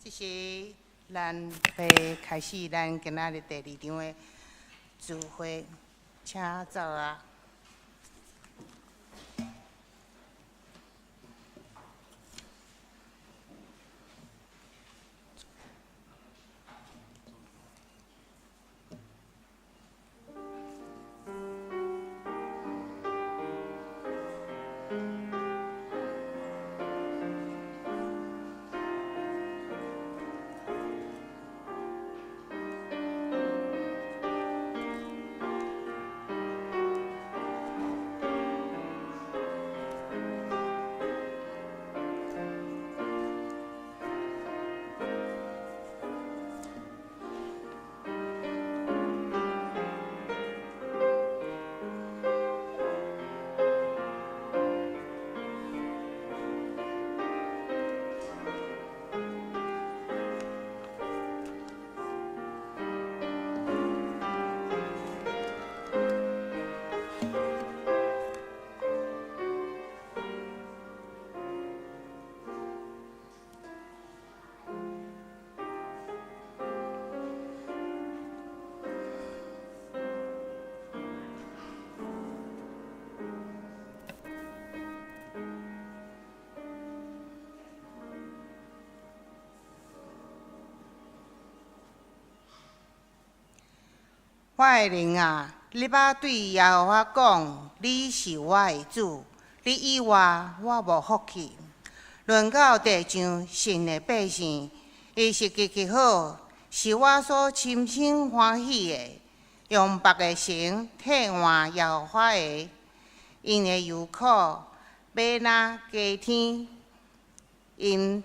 這是咱欲開始咱今仔日第二場的聚會，請坐啊。我的靈啊，你欲對耶和華講：你是我的主，你以外我無福氣。論到地上神的百姓，伊是極其好，是我所深深歡喜的。用別的神替換耶和華的，𪜶的油苦馬哪加添。𪜶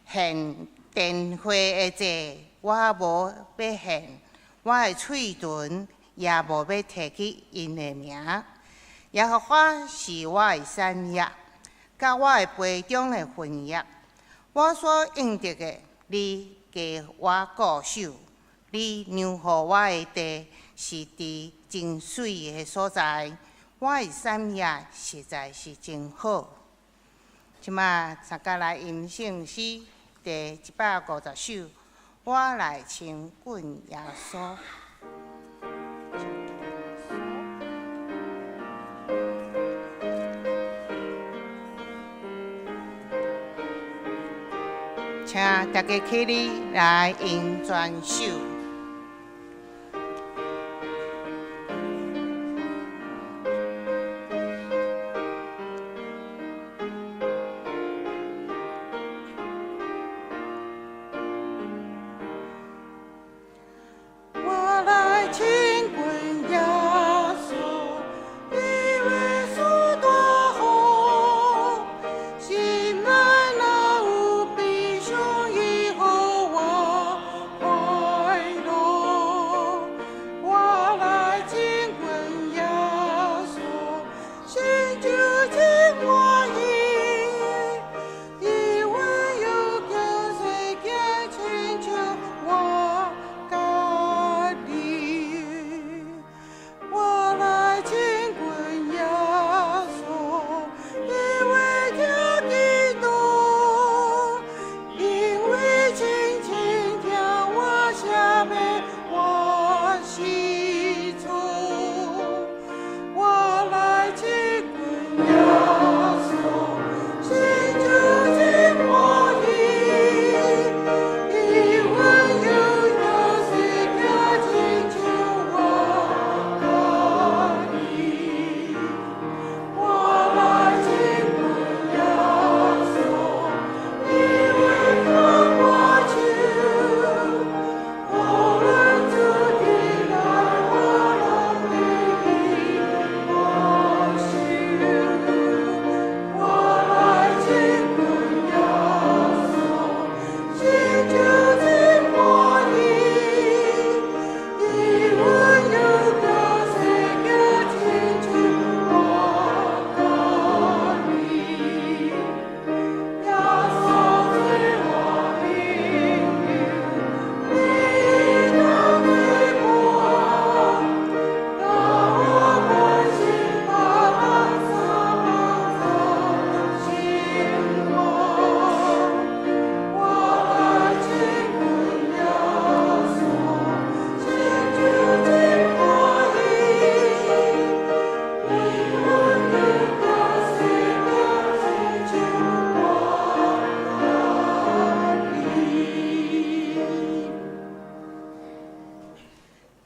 獻奠血的祭，我無欲獻。我的喙唇也無欲提起𪜶的名。耶和華是我的產業，佮我的杯中的份額。我所應得的，你加我顧守。你量予我的地是佇真媠的所在。我的產業實在是真好。這馬大家來吟聖詩第150首。我來親近耶穌。請大家起立來吟全首。我來親近耶穌，伊話事大好，心內若有悲傷，伊予我快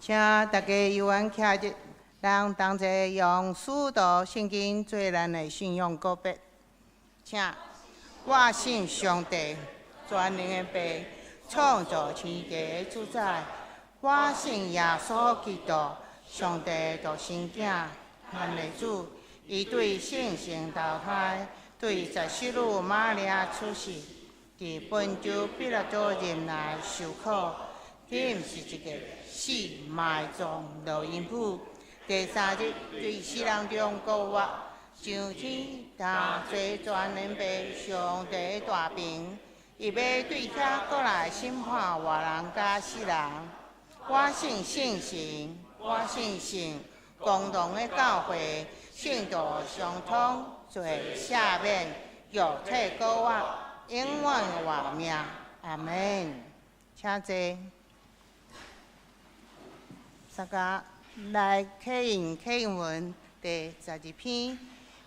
請大家有緣徛入，咱同齊用使徒信經做咱的信仰告白。請，我信上帝，全能的父，創造天地的主宰。我信耶穌基督，上帝獨生囝，咱的主。伊對聖神投胎，對十四女瑪利亞出世，佇本丟彼拉多任內受苦，釘十字架死埋葬落陰府，第三日對死人中復活，上天搭坐全能父上帝大爿，伊欲對遐閣來審判活人佮死人。我信聖神，我信聖公同的教會，聖徒相通，罪赦免，肉體復活，永遠活命。阿門。請坐。大家來啟用啟用文第12篇，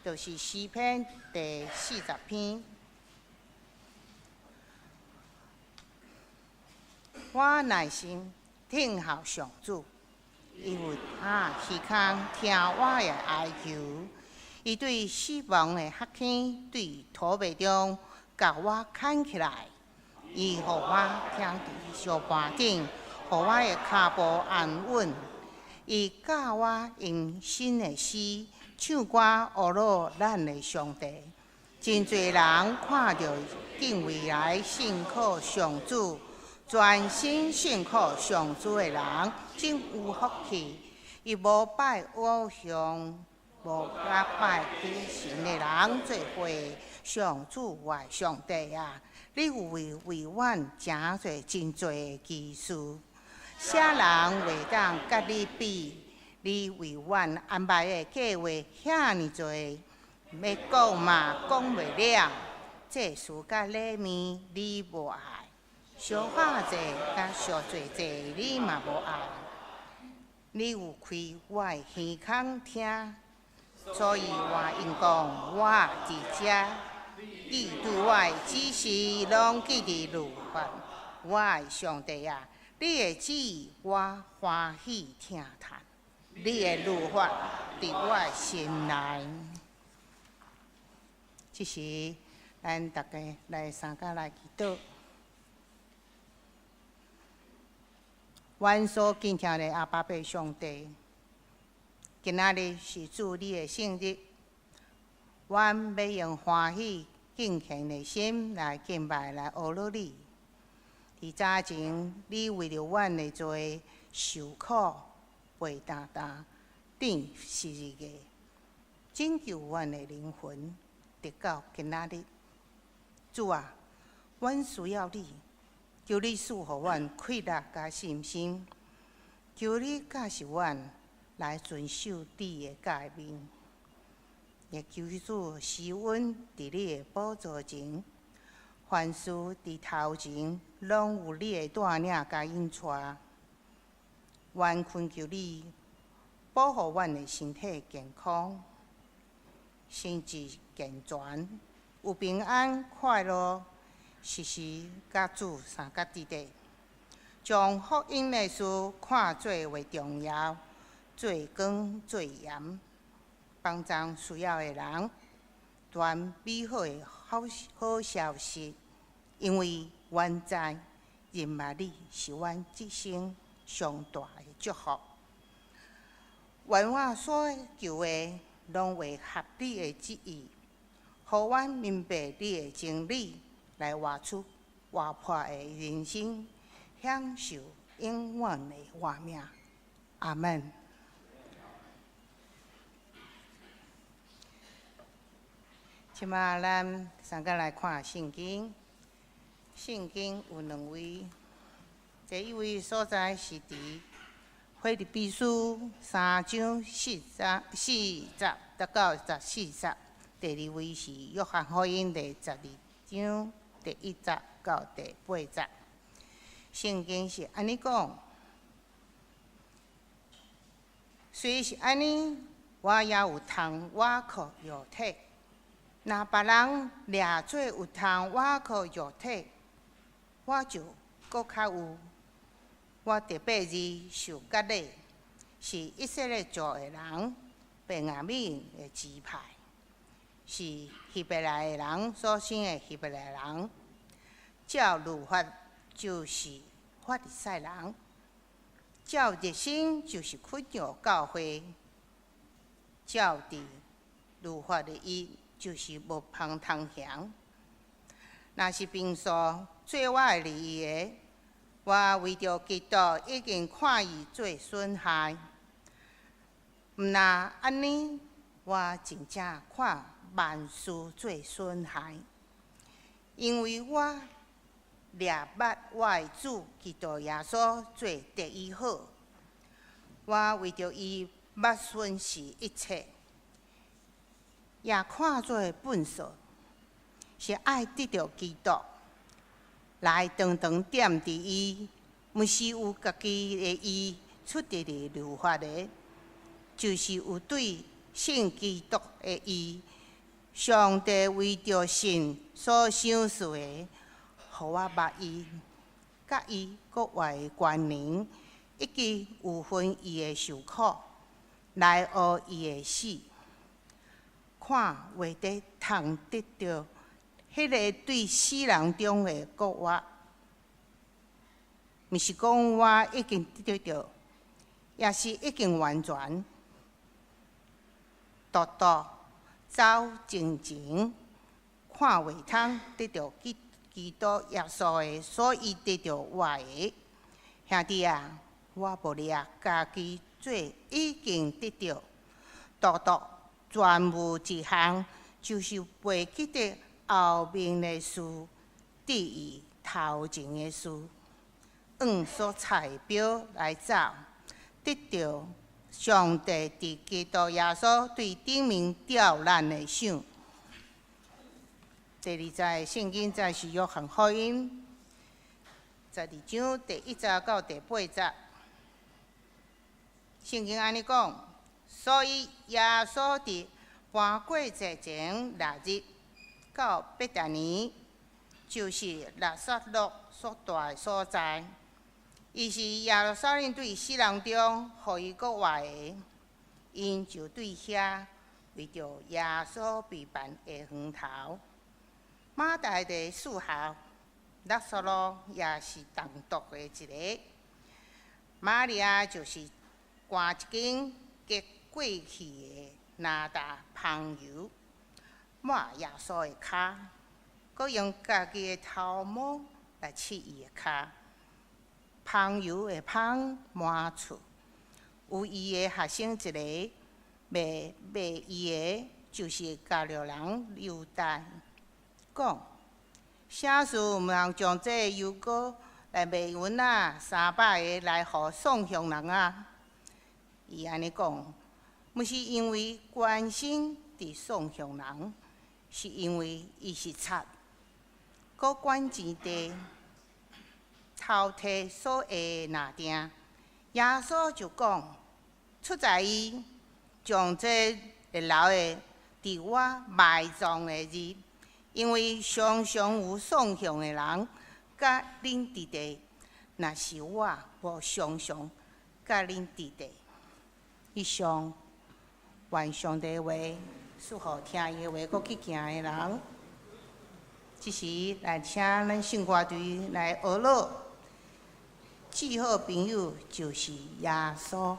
就是詩篇第40篇。我耐心等候上主，伊有耳孔聽我的哀求，伊對死亡的黑坑，對塗糜中共我牽起來，伊予我徛佇石盤頂，予我的跤步安穩。伊教我用新的詩唱歌，呵咾咱的上帝。真濟人看著敬畏來信靠上主，專心信靠上主的人真有福氣。伊無拜偶像，無佮拜假神的人做伙。上主我的上帝啊，你有為為阮成做真濟的奇事，啥人會當佮你比？你為阮安排的計劃遐爾濟，欲講嘛講袂了。祭司佮禮物你無愛，燒化祭佮贖罪祭你嘛無愛。你有開我的耳孔聽，所以我應講我佇遮。你對我的指示攏記佇律法，我的上帝啊，你的旨意我歡喜聽嘆，你的律法佇我的心內。這時，咱大家來相佮來祈禱。阮所敬聽的阿爸父上帝，今仔日是主你的聖日，阮欲用歡喜敬虔的心來敬拜來呵咾你。佇早前，你為著阮的罪受苦，背擔擔，釘十字架，拯救阮的靈魂，直到今仔日。主啊，阮需要你，求你賜予阮氣力佮信心，求你教示阮來遵守你的誡命，也求主施阮佇你的寶座前，凡事佇頭前攏有你的帶領佮引帶。阮懇求你保護阮的身體健康，心智健全，有平安快樂，時時佮主相佮佇咧，將福音的事看做為重要，做工做鹽，幫助需要的人，傳美好的好好消息。因為阮知認捌你是阮這生上大的祝福。願我所求的攏會合你的旨意，予阮明白你的真理，來活出活潑的人生，享受永遠的活命。阿門。這馬咱相佮來看聖經，聖經有兩位，第一位所在是佇腓立比書三章4節到14節，第二位是約翰福音第12章第1節到第8節。聖經是按呢講，雖是按呢，我猶有通倚靠肉體。若別人掠做有通倚靠肉體，我就閣較有。我第八日受割禮，是以色列族的人，便雅憫的支派，是希伯來的人所生的希伯來人。照律法就是法利賽人，照熱心就是困擾教會，照佇律法的義就是無芳通行。若是憑數做我的利益的，我為著基督已經看伊做損害。毋若按呢，我真正看萬事做損害，因為我掠捌我的主基督耶穌做第一好。我為著伊捌損失一切，也看做糞掃，是愛得著基督，來長長踮佇伊，毋是有家己的義出佇律法的，就是有對信基督的義。上帝為著信所賞賜的，予我捌伊，佮伊國外的關聯，以及有份伊的受苦，來學伊的死，看會得通得著彼个對死人中的復活。毋是講我已經得著，也是已經完全，獨獨走前前，看袂通得著基督耶穌的，所以得著我的。兄弟啊，我無掠家己做已經得著，獨獨專無一項，就是袂記得後面的事，致意頭前的事，按所插的標來走，得著上帝佇基督耶穌對頂面召咱的賞。第二節聖經節是約翰福音12章第1節到第8節。聖經按呢講，所以耶穌佇盤過節前六日，到伯達尼，就是辣撒勒所蹛的所在。伊是耶路撒冷對死人中予伊復活的，𪜶就對遐為著耶穌備辦下昏頭。馬大的侍候，辣撒勒也是同桌的一个。瑪利亞就是灌一斤極貴氣的哪噠香油，抹耶穌的跤，閣用家己的頭毛來拭伊的跤。香油的芳滿厝。有伊的學生一个賣賣伊的，就是加略人猶大，講：啥事毋通將這油膏來賣銀仔300个來予喪窮人啊？伊按呢講，毋是因為關心佇喪窮人，是因為伊是賊，閣管錢袋，偷提所下的藍鈿。耶穌就講：出在伊將這留的佇我埋葬的日，因為常常有喪窮的人佮恁佇佇，若是我無常常佮恁佇佇。以上，願上帝話賜予聽伊的話，閣去行的人。這時來請咱聖歌隊來學樂，至好朋友就是耶穌。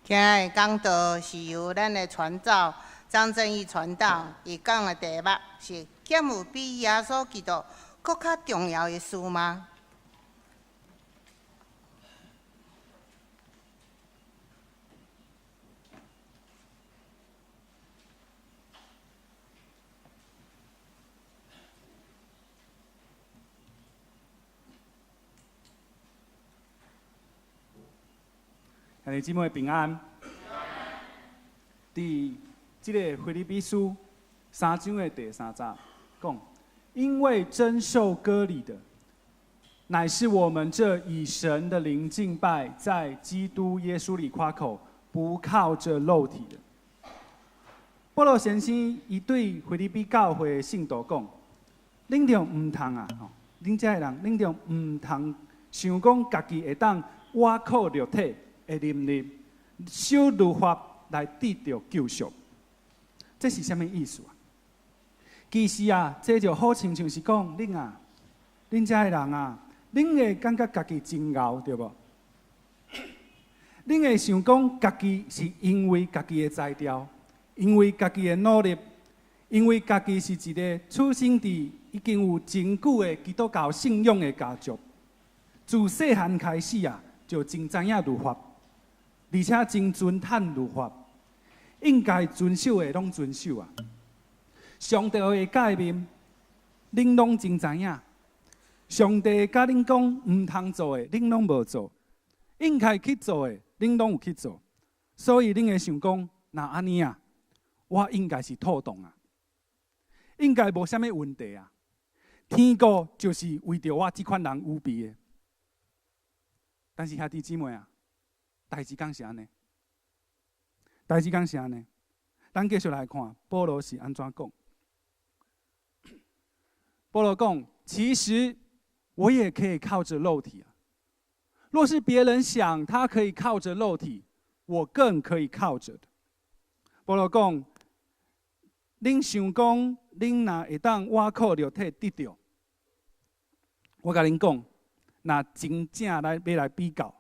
今仔日講道是由咱的傳道張正義傳道，伊講的題目是：敢有比耶穌基督閣較重要的事嗎？兄弟姊妹平安。佇這个腓立比書三章的第三節講，因為真受割禮的，乃是我們這以神的靈敬拜，在基督耶穌裡誇口，不靠着肉體的。保羅先生伊對腓立比教會的信徒講：恁著毋通啊，吼，恁遮的人，恁著毋通想講家己會當倚靠肉體的能力，守律法來得著救贖，這是啥物意思啊？其實啊，這就好親像是講恁啊，恁遮的人啊，恁會感覺家己真𠢕對無？恁會想講家己是因為家己的才調，因為家己的努力，因為家己是一个出生佇已經有真久的基督教信仰的家族，自細漢開始啊，就真知影律法。而且真遵趁律法，應該遵守的攏遵守啊！上帝的誡命，恁攏真知影。上帝共恁講毋通做的，恁攏無做；應該去做的，恁攏有去做。所以恁會想講，若按呢啊，我應該是妥當啊，應該無啥物問題啊。天國就是為著我這款人預備的。但是兄弟姊妹啊！代誌敢是按呢？代誌敢是按呢？咱繼續來看，保羅是按怎講？保羅講：其實我也可以靠着肉體啊。若是別人想他可以靠着肉體，我更可以靠着的。保羅講：恁想講，恁若會當倚靠肉體得著，我共恁講，若真正來欲來比較。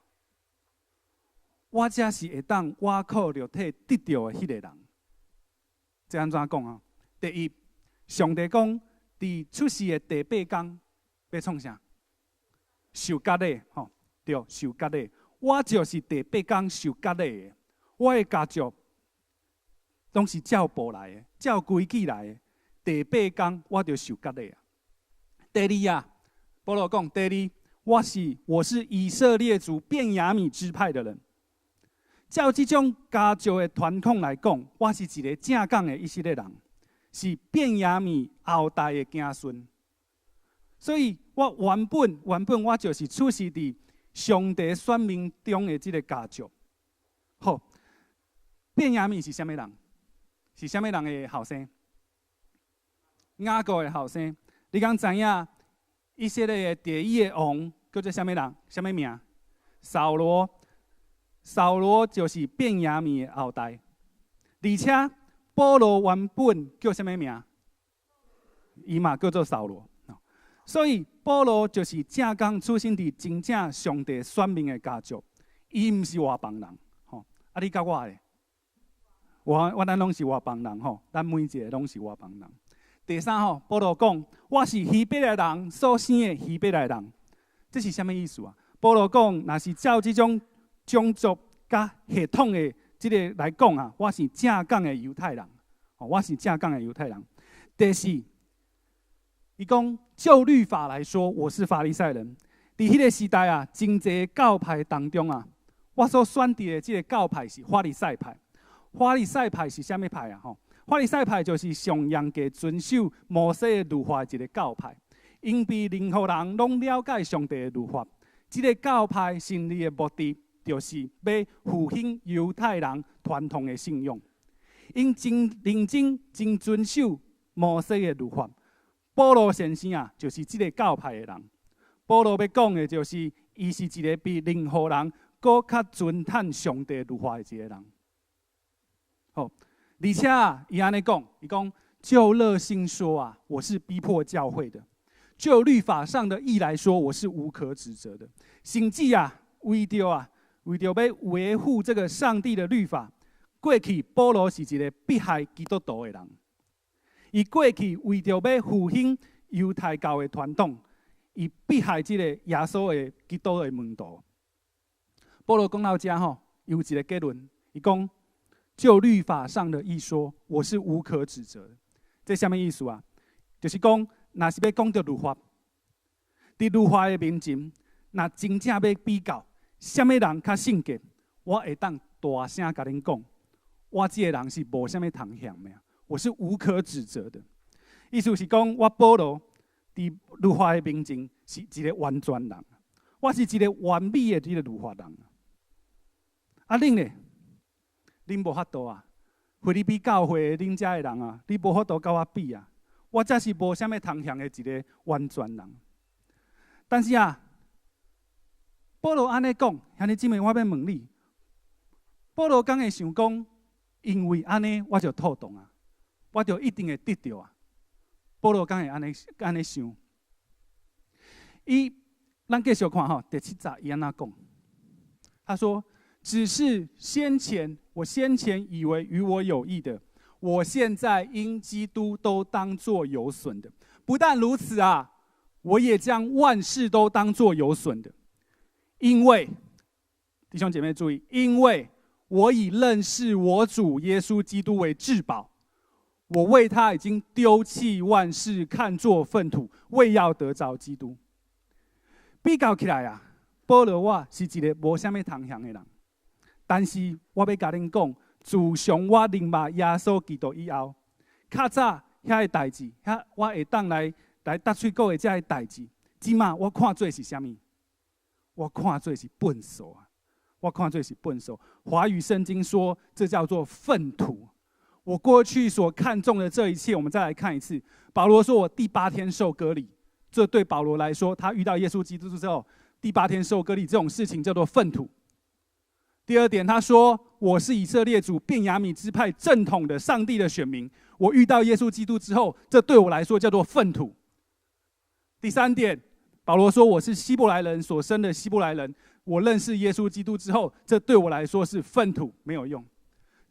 我才是會當倚靠肉體得著的彼個人。這按怎講啊？第一，上帝講，佇出世的第八工欲創啥？受割禮，吼，對，受割禮。我就是第八工受割禮的。我的家族攏是照步來的，照規矩來的。第八工我就受割禮啊。第二啊，保羅講，第二，我是以色列族便雅憫支派的人。照這種家族的傳統來講，我是一个正港的以色列人，是便雅憫後代的子孫。所以我原本我就是出世佇上帝選民中的這个家族。好，便雅憫是啥物人？是啥物人的後生？雅各的後生。你敢知影以色列的第一个王叫做啥物人？啥物名？掃羅。掃羅就是便雅憫的後代，而且保羅原本叫啥物名？伊嘛叫做掃羅。所以保羅就是正港出生佇真正上帝選民的家族，伊毋是外邦人。吼，啊，你佮我咧？我咱攏是外邦人吼，咱每一个攏是外邦人。第三吼，保羅講，我是希伯來人所生的希伯來人，這是啥物意思啊？保羅講，若是照這種種族佮血統的這个來講啊，我是正港的猶太人，我是正港的猶太人。第四，伊講就律法來說，我是法利賽人。佇彼个時代啊，真濟教派當中啊，我所選佇的這个教派是法利賽派。法利賽派是啥物派啊？吼，法利賽派就是上嚴格遵守摩西的律法的一个教派，𪜶比任何人攏了解上帝的律法。這个教派成立的目的，就是欲復興猶太人傳統的信仰，𪜶真認真、真遵守摩西的律法。保羅先生啊，就是這个教派的人。保羅欲講的就是，伊是一个比任何人閣較遵趁上帝律法的一个人。好，而且啊，伊按呢講，伊講就熱心說啊，我是逼迫教會的；就律法上的義來說，我是無可指責的。甚至啊，為著啊。為著欲維護這個上帝的律法，過去保羅是一個迫害基督徒的人。伊過去為著欲復興猶太教的傳統，伊迫害這個耶穌的基督的門徒。保羅講到遮吼，有一個結論，伊講：就律法上的一說，我是無可指責的。這啥物意思啊？就是講，若是欲講著律法，佇律法的面前，若真正欲比較，啥物人較聖潔，我會當大聲共恁講，我這個人是無啥物通嫌的，我是無可指責的。意思是講，我保羅佇律法的面前是一個完全人，我是一個完美的這个律法人。啊，恁咧？恁無法度啊！腓立比教會恁遮的人啊，你無法度佮我比啊！我才是無啥物通嫌的一个完全人。但是啊，保羅按呢講，兄弟姊妹，我欲問你，保羅敢會想講，因為按呢我就妥當啊，我就一定會得著啊？保羅敢會按呢按呢想？伊，咱繼續看吼，第七節伊按怎講？他說：只是先前我先前以為與我有益的，我現在因基督都當作有損的。不但如此啊，我也將萬事都當作有損的，因為弟兄姐妹注意，因為我以認識我主耶穌基督為至寶，我為他已經丟棄萬事，看作糞土，為要得着基督。比較起來啊，保羅我是一个無啥物通嫌的人。但是我欲共恁講，自從我認捌耶穌基督以後，較早遐个代誌，遐我會當來來搭喙鼓的這个代誌，這馬我看做是啥物？我看做是糞埽啊！我看做是糞埽。華語聖經說，這叫做糞土。我過去所看重的這一切，我們再來看一次。保羅說：“我第八天受割禮。”這對保羅來說，他遇到耶穌基督之後，第八天受割禮這種事情叫做糞土。第二點，他說：“我是以色列族便雅憫支派正統的上帝的選民。我遇到耶穌基督之後，這對我來說叫做糞土。”第三點，保羅說：“我是希伯來人所生的希伯來人。我認識耶穌基督之後，這對我來說是糞土，沒有用。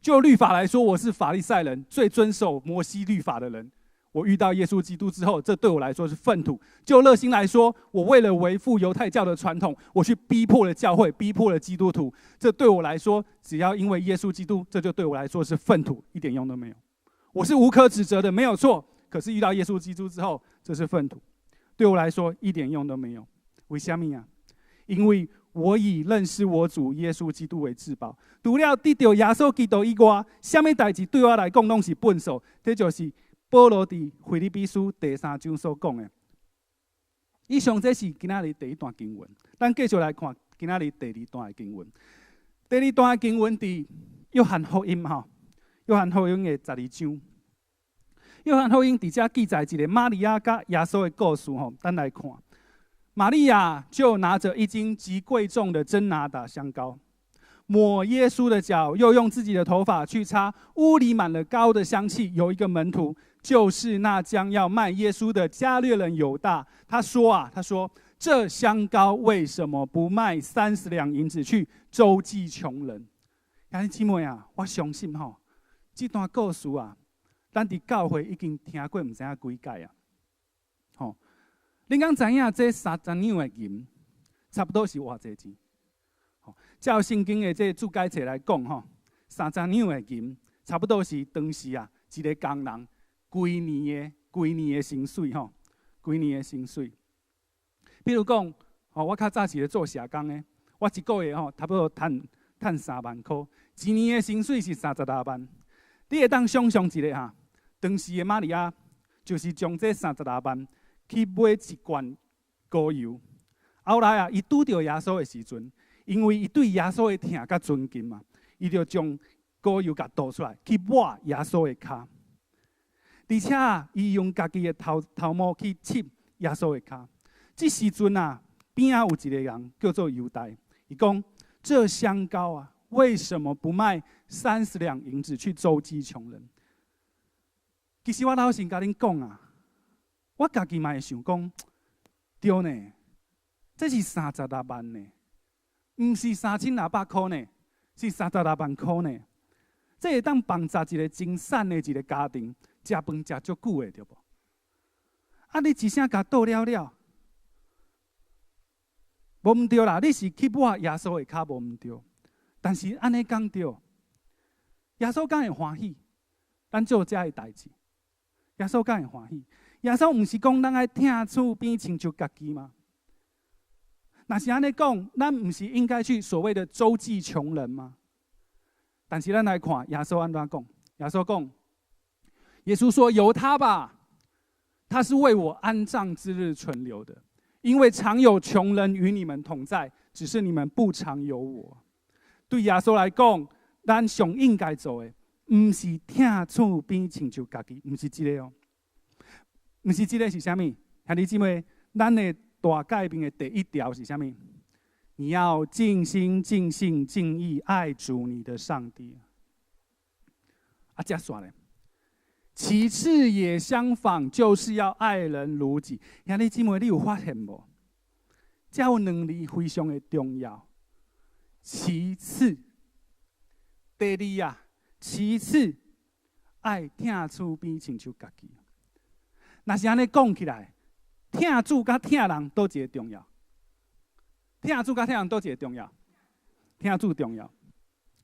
就律法來說，我是法利賽人，最遵守摩西律法的人。我遇到耶穌基督之後，這對我來說是糞土。就熱心來說，我為了維護猶太教的傳統，我去逼迫了教會，逼迫了基督徒。這對我來說，只要因為耶穌基督，這就對我來說是糞土，一點用都沒有。我是無可指責的，沒有錯。可是遇到耶穌基督之後，這是糞土，對我來說一點用都沒有。為什麼啊？因為我以認識我主耶穌基督為至寶。除了得著耶穌基督以外，啥物代誌對我來講攏是糞埽。這就是保羅佇腓立比書第三章所講的。以上這是今仔日第一段經文，咱繼續來看今仔日第二段的經文。第二段的經文佇約翰福音吼，約翰福音的12章。約翰福音佇遮記載一个瑪利亞佮耶穌的故事吼，咱來看。瑪利亞就拿著一斤極貴重的真哪噠香膏，抹耶穌的腳，又用自己的頭髮去擦，屋裡滿了膏的香氣。有一個門徒，就是那將要賣耶穌的加略人猶大，他說啊，他說這香膏為什麼不賣30兩銀子去周濟窮人？兄弟姊妹啊，我相信吼，這段故事啊，咱佇教會已經聽過毋知影幾擺啊。吼，恁敢知影這30兩的銀，差不多是偌濟錢？照聖經的這注解冊來講，吼，三十兩的銀，差不多是當時啊一个工人規年的薪水，吼，規年的薪水。比如講，吼，我較早是咧做社工的，我一个月吼差不多趁趁3萬箍，一年的薪水是36萬。你會當想象一下哈，當時的瑪利亞就是將這三十六萬去買一罐膏油。後來啊，伊拄著耶穌的時陣，因為伊對耶穌的疼佮尊敬嘛，伊就將膏油共倒出來去抹耶穌的跤，而且啊，伊用家己的頭頭毛去拭耶穌的跤。這時陣啊，邊仔有一个人叫做猶大，伊講：這香膏啊，為什麼不賣三十兩銀子去周濟窮人？其實我老實共恁講啊，我家己嘛會想講，對呢，這是三十六萬呢。毋是3600箍呢，是36萬箍呢。這會當幫助一個真散的一個家庭，食飯食足久的，對無？啊！你一聲共倒了了，無毋對啦！你是去抹耶穌的跤無毋對，但是按呢講對，耶穌敢會歡喜？咱做這个代誌，耶穌敢會歡喜？耶穌毋是講咱愛疼厝邊親像家己嗎？若是按呢講，咱毋是應該去所謂的周濟窮人嗎？但是咱來看耶穌按怎講？耶穌講，耶穌說：由他吧，他是為我安葬之日存留的，因為常有窮人與你們同在，只是你們不常有我。對耶穌來講，咱上應該做的，毋是疼厝邊親像家己，毋是這个哦，毋是這个是啥物？兄弟姊妹，咱的大誡命的第一條是啥物？你要盡心、盡性、盡意愛主你的上帝。啊，這煞咧。其次也相仿，就是要愛人如己。兄弟姊妹，你有發現無？這有兩字非常的重要。其次，第二啊，其次愛疼厝邊親像家己。若是按呢講起來，疼主佮疼人，佗一个重要？疼主佮疼人佗一个重要？疼主重要，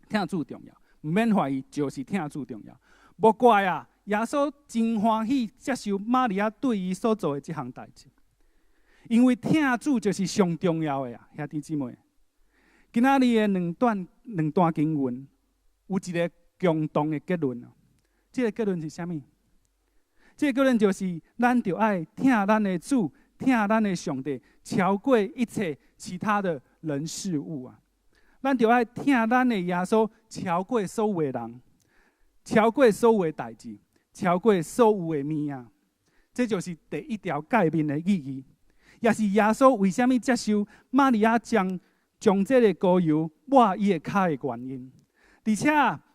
疼主重要，毋免懷疑，就是疼主重要。無怪啊，耶穌真歡喜接受瑪利亞對伊所做的這項代誌，因為疼主就是上重要的啊，兄弟姊妹。今仔日的兩段經文，有一個共同的結論。這个結論是啥物？這个結論就是，咱著愛疼咱的主，疼咱的上帝，超過一切其他的人事物啊！咱著愛疼咱的耶穌，超過所有的人，超過所有的代誌，超過所有的物仔。這就是第一條誡命的意義，也是耶穌為啥物接受瑪利亞將這个膏油抹伊的跤的原因。而且，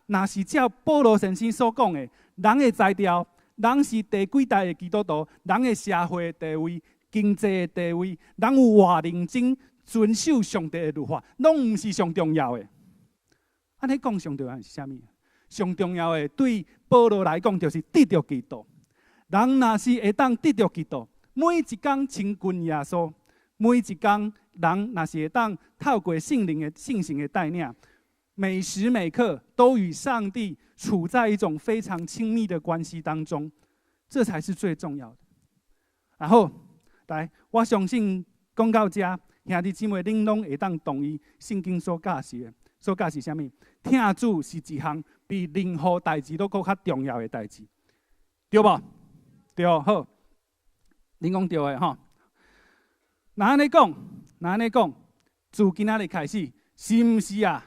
若是照保羅先生所講的，人的才調，人是第幾代的基督徒，人的社會地位、經濟的地位，人有偌認真遵守上帝的律法，攏毋是上重要的。按呢講上重要的是啥物？上重要的對保羅來講，就是得著基督。人若是會當得著基督，每一工親近耶穌，每一工人若是會當透過聖靈的聖神的帶領，每時每刻都與上帝處在一種非常親密的關係當中，這才是最重要的。然後，來，我相信講到這，兄弟姊妹，恁攏會當同意聖經所教示的，所教示啥物？疼主是一項比任何代誌都閣較重要的代誌，對無？對，好，恁講對的吼。若按呢講，若按呢講，自今仔日開始，是毋是啊？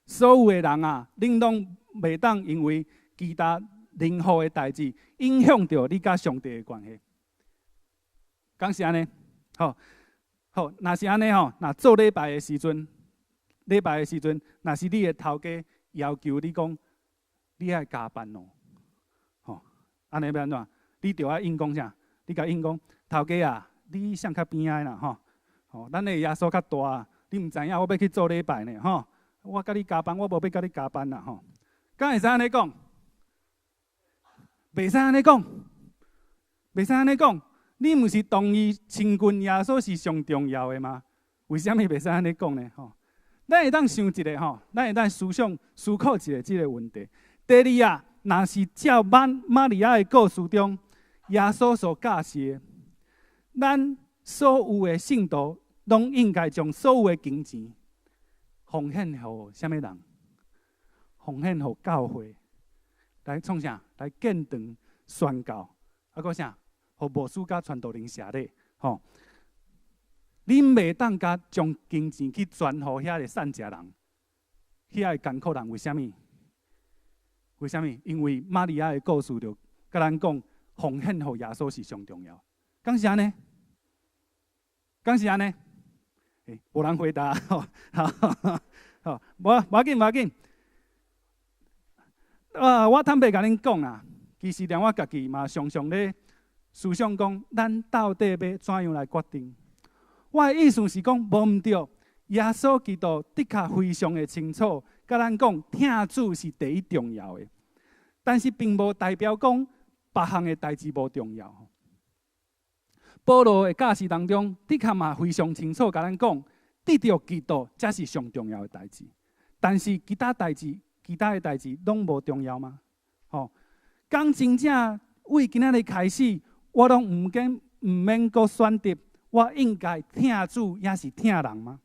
所有的人啊，恁攏袂當因為其他任何的代誌影響著你佮上帝的關係。敢是按呢？好，好，若是按呢吼，若做禮拜的時陣，禮拜的時陣，若是你的頭家要求你講，你愛加班哦，吼，按呢欲按怎？你著愛應講啥？你共應講，頭家啊，你啥較邊仔啦吼？吼，咱的耶穌較大，你毋知影我欲去做禮拜呢吼？我共你加班，我無欲共你加班啦吼。敢會使按呢講？袂使按呢講，袂使按呢講。你毋是同意親近耶穌是上重要的嗎？為啥物袂使按呢講呢？吼，咱會當想一下吼，咱會當思想思考一下這个問題。第二啊，若是照瑪利亞的故事中，耶穌所教示的，咱所有的信徒攏應該將所有的金錢奉獻予啥物人？奉獻予教會來創啥？來建堂宣教，啊，閣啥？予牧師佮傳道人謝禮，吼！恁袂當共將金錢去轉予遐个散食人，遐个艱苦人，為啥物？為啥物？因為瑪利亞的故事就共咱講，奉獻予耶穌是上重要。敢是按呢？敢是按呢？欸，無人回答，吼，好，好，無無要緊，無要緊。啊，我坦白共恁講啦，其實連我家己嘛常常咧思想講，咱到底欲怎樣來決定？我的意思是講，無毋對。耶穌基督的確非常的清楚，共咱講，疼主是第一重要的。但是並無代表講別項的代誌無重要。保羅的教示當中，的確嘛非常清楚，共咱講，得著基督才是上重要的代誌。但是其他代誌、其他的代誌攏無重要嗎？吼，講真正為今仔日開始，我攏毋免閣選擇，我應該疼主抑是疼人嗎？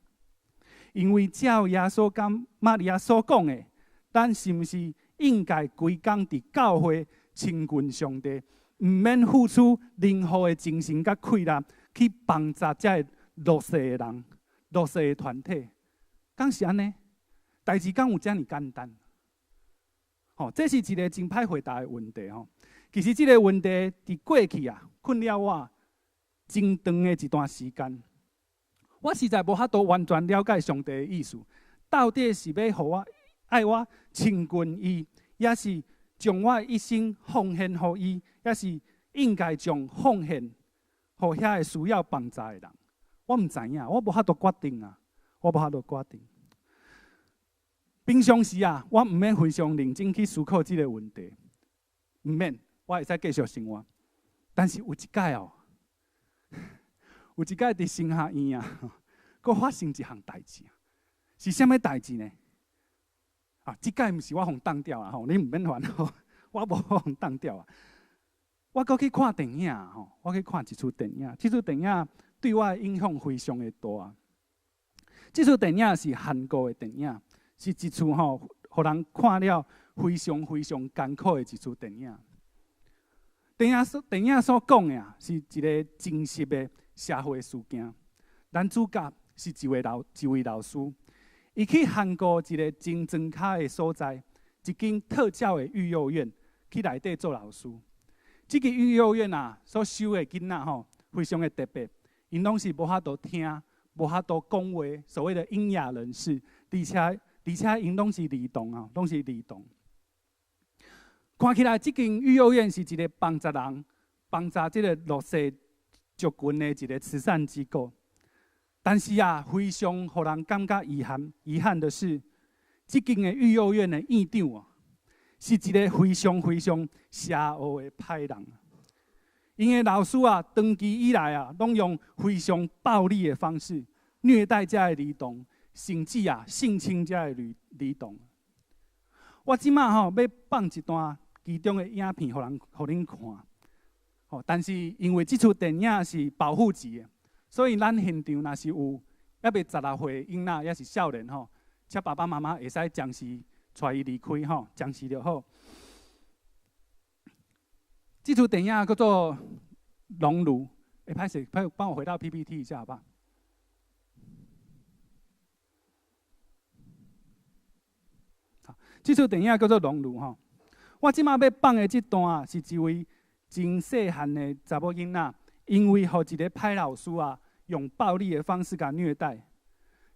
因為照耶穌佮瑪利亞所講的，咱是毋是應該規工佇教會親近上帝，毋免付出任何的精神佮氣力去幫助這个弱勢的人、弱勢的團體？敢是按呢？代誌敢有遮爾簡單？吼，這是一个真歹回答的問題吼。其實這个問題佇過去啊，困擾我真長的一段時間。我實在無法度完全了解上帝的意思，到底是欲予我愛我親近伊，抑是將我一生奉獻予伊，抑是應該將奉獻予遐个需要幫助的人？我毋知影，我無法度決定啊！我無法度決定。平常時啊，我毋免非常認真去思考這个問題，毋免，我會使繼續生活。但是有一擺哦，有一擺佇神學院啊，閣發生一項代誌啊，是啥物代誌呢？啊，這擺毋是我予當掉啊，吼，你毋免煩吼，我無予當掉啊。我閣去看電影吼，我去看一齣電影，這齣電影對我的影響非常的大。這齣電影是韓國的電影，是一齣吼，予人看了非常非常艱苦的一齣電影。電影所講的啊，是一个真實的社會事件。男主角是一位老師，伊去韓國一个真莊跤的所在，一間特教的育幼院去內底做老師。這个育幼院啊，所收的囡仔吼，非常的特別，𪜶攏是無法度聽、無法度講話，所謂的瘖啞人士，而且𪜶攏是兒童啊，攏是兒童。看起來，這間育幼院是一个幫助人、幫助這个弱勢族群的一个慈善機構。但是啊，非常予人感覺遺憾，遺憾的是，這間的育幼院的院長啊，是一个非常非常邪惡的歹人。𪜶的老師啊，長期以來啊，攏用非常暴力的方式虐待這个兒童，甚至啊性侵這个兒童。我這馬吼欲放一段其中的影片，予恁看。吼，但是因為這齣電影是保護級的，所以咱現場若是有猶未16歲囡仔，抑是少年吼，請爸爸媽媽會使暫時帶伊離開吼，暫時就好。這齣電影叫做《熔爐》，欸，歹勢，幫我回到 PPT 一下，好不好？好，這齣電影叫做《熔爐》吼。我這馬欲放的這段啊，是一位真細漢的查某囡仔，因為予一个歹老師啊，用暴力的方式共虐待。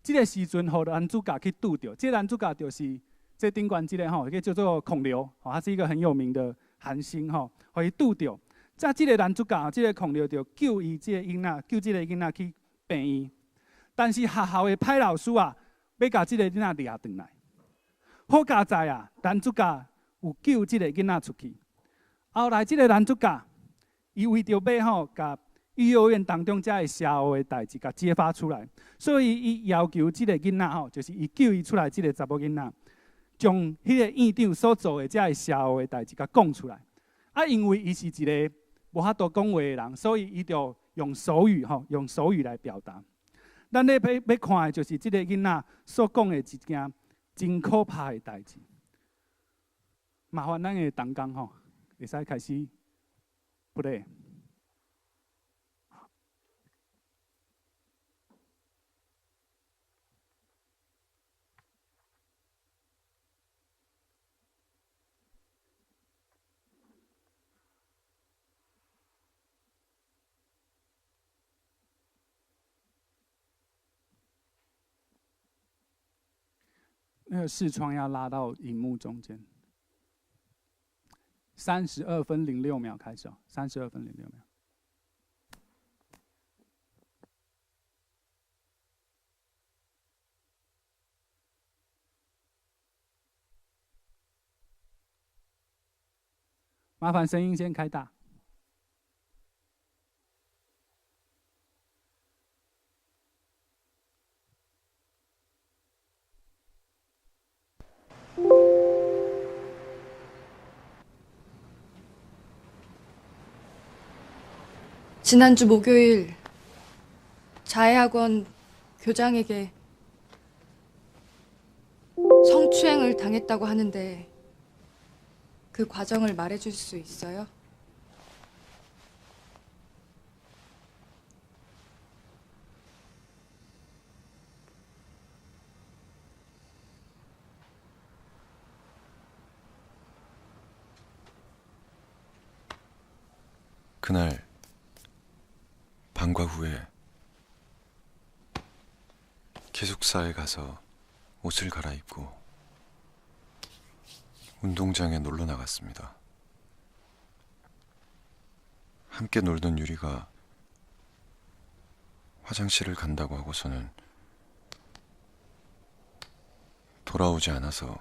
這个時陣，予男主角去拄著，這个男主角就是這頂懸這个吼，叫做孔劉，他是一個很有名的韓星吼，予伊拄著。才這个男主角，這个孔劉就救伊這个囡仔，救這个囡仔去病院。但是學校的歹老師啊，欲共這个囡仔掠轉來。好佳哉啊，男主角有救這个囡仔出去。後來這个男主角，伊為著欲吼，共育幼院當中這个邪惡的代誌，共揭發出來，所以伊要求這个囡仔吼，就是伊救伊出來這个查某囡仔，將彼个院長所做的這个邪惡的代誌，共講出來。啊，因為伊是一个無法度講話的人，所以伊就用手語吼，用手語來表達。咱咧欲看的就是這个囡仔所講的一件真可怕的代誌。麻煩咱的同工吼，會使開始 play。那個視窗要拉到螢幕中間。32分06秒開始哦，32分06秒。麻煩聲音先開大。 지난주 목요일 자해학원 교장에게 성추행을 당했다고 하는데 그 과정을 말해줄 수 있어요? 그날 방과 후에 기숙사에 가서 옷을 갈아입고 운동장에 놀러 나갔습니다. 함께 놀던 유리가 화장실을 간다고 하고서는 돌아오지 않아서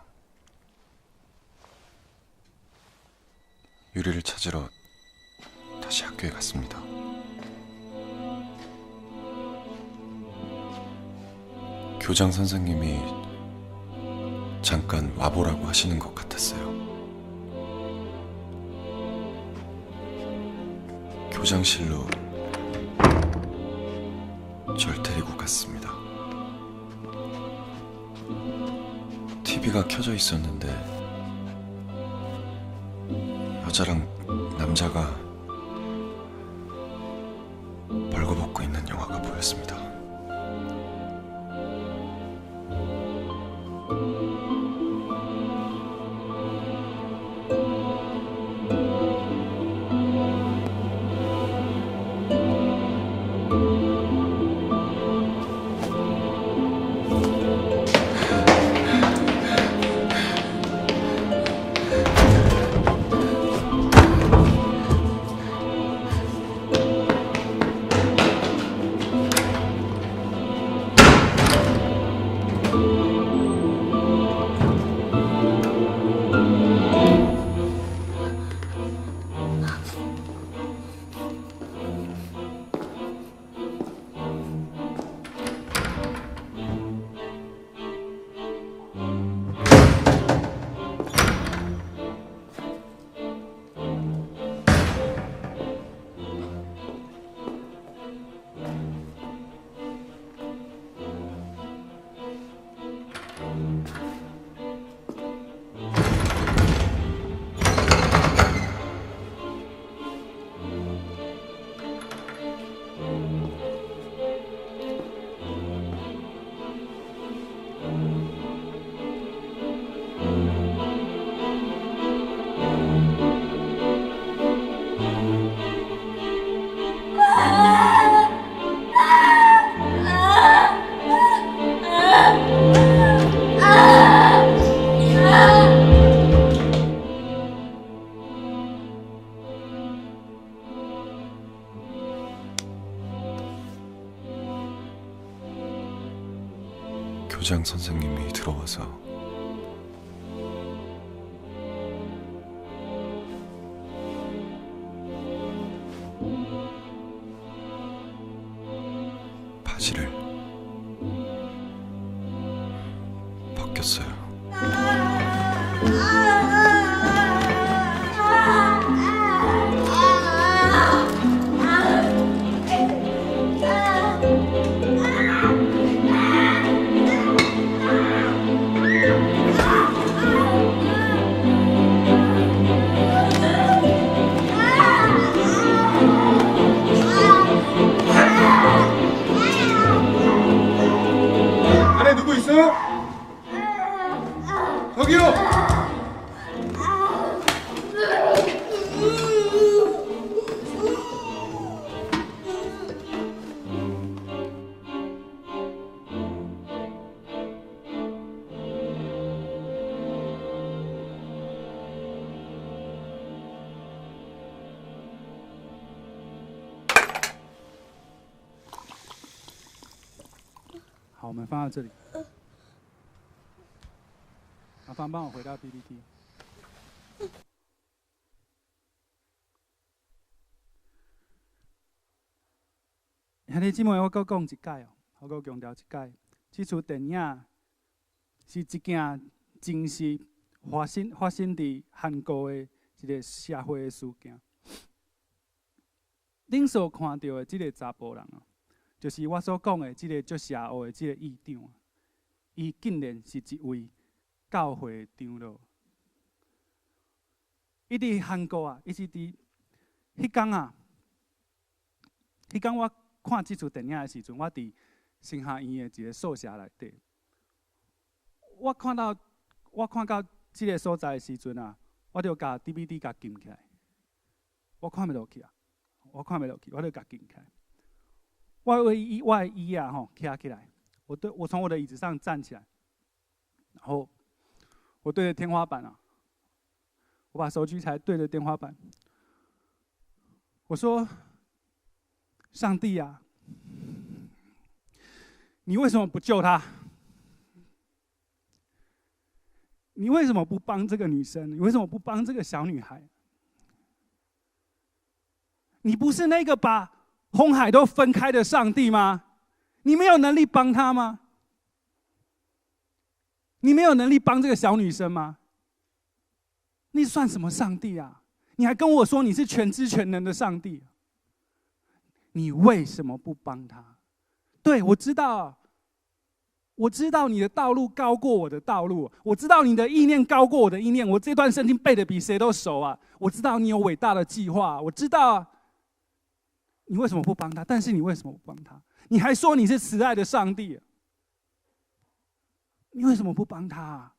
유리를 찾으러 다시 학교에 갔습니다. 교장 선생님이 잠깐 와보라고 하시는 것 같았어요. 교장실로 절 데리고 갔습니다. TV가 켜져 있었는데 여자랑 남자가 벌거벗고 있는 영화가 보였습니다. 교장 선생님이 들어와서 바지를 벗겼어요. 안에 누구 있어요? 저기요! 好，我們放到這裡。麻煩幫我回到 PPT。兄弟姊妹，我閣講一擺哦，我閣強調一擺，這齣電影是一件真實發生佇韓國的一個社會的事件。恁所看著的這个查埔人啊，就是我所講的這个足邪惡的這个院長，伊竟然是一位教會長老。伊佇韓國啊，伊是佇彼工啊，彼工我看這齣電影的時陣，我佇神學院的一个宿舍內底，我看到這个所在的時陣啊，我就共 DVD 共撳起來，我看袂落去啊，我看袂落去，我就共撳起來。我為椅我的椅仔吼徛起來，我從我的椅子上站起來，然後我對著天花板啊，我把手舉起來對著天花板，我說：上帝啊，你為什麼不救她？你為什麼不幫這個女生？你為什麼不幫這個小女孩？你不是那個把紅海都分開的上帝嗎？你沒有能力幫她嗎？你沒有能力幫這個小女生嗎？你算什麼上帝啊？你還跟我說你是全知全能的上帝？你為什麼不幫她？對，我知道，我知道你的道路高過我的道路，我知道你的意念高過我的意念。我這段聖經背得比誰都熟啊！我知道你有偉大的計劃，我知道啊。你為什麼不幫他？但是你為什麼不幫他？你還說你是慈愛的上帝，你為什麼不幫他？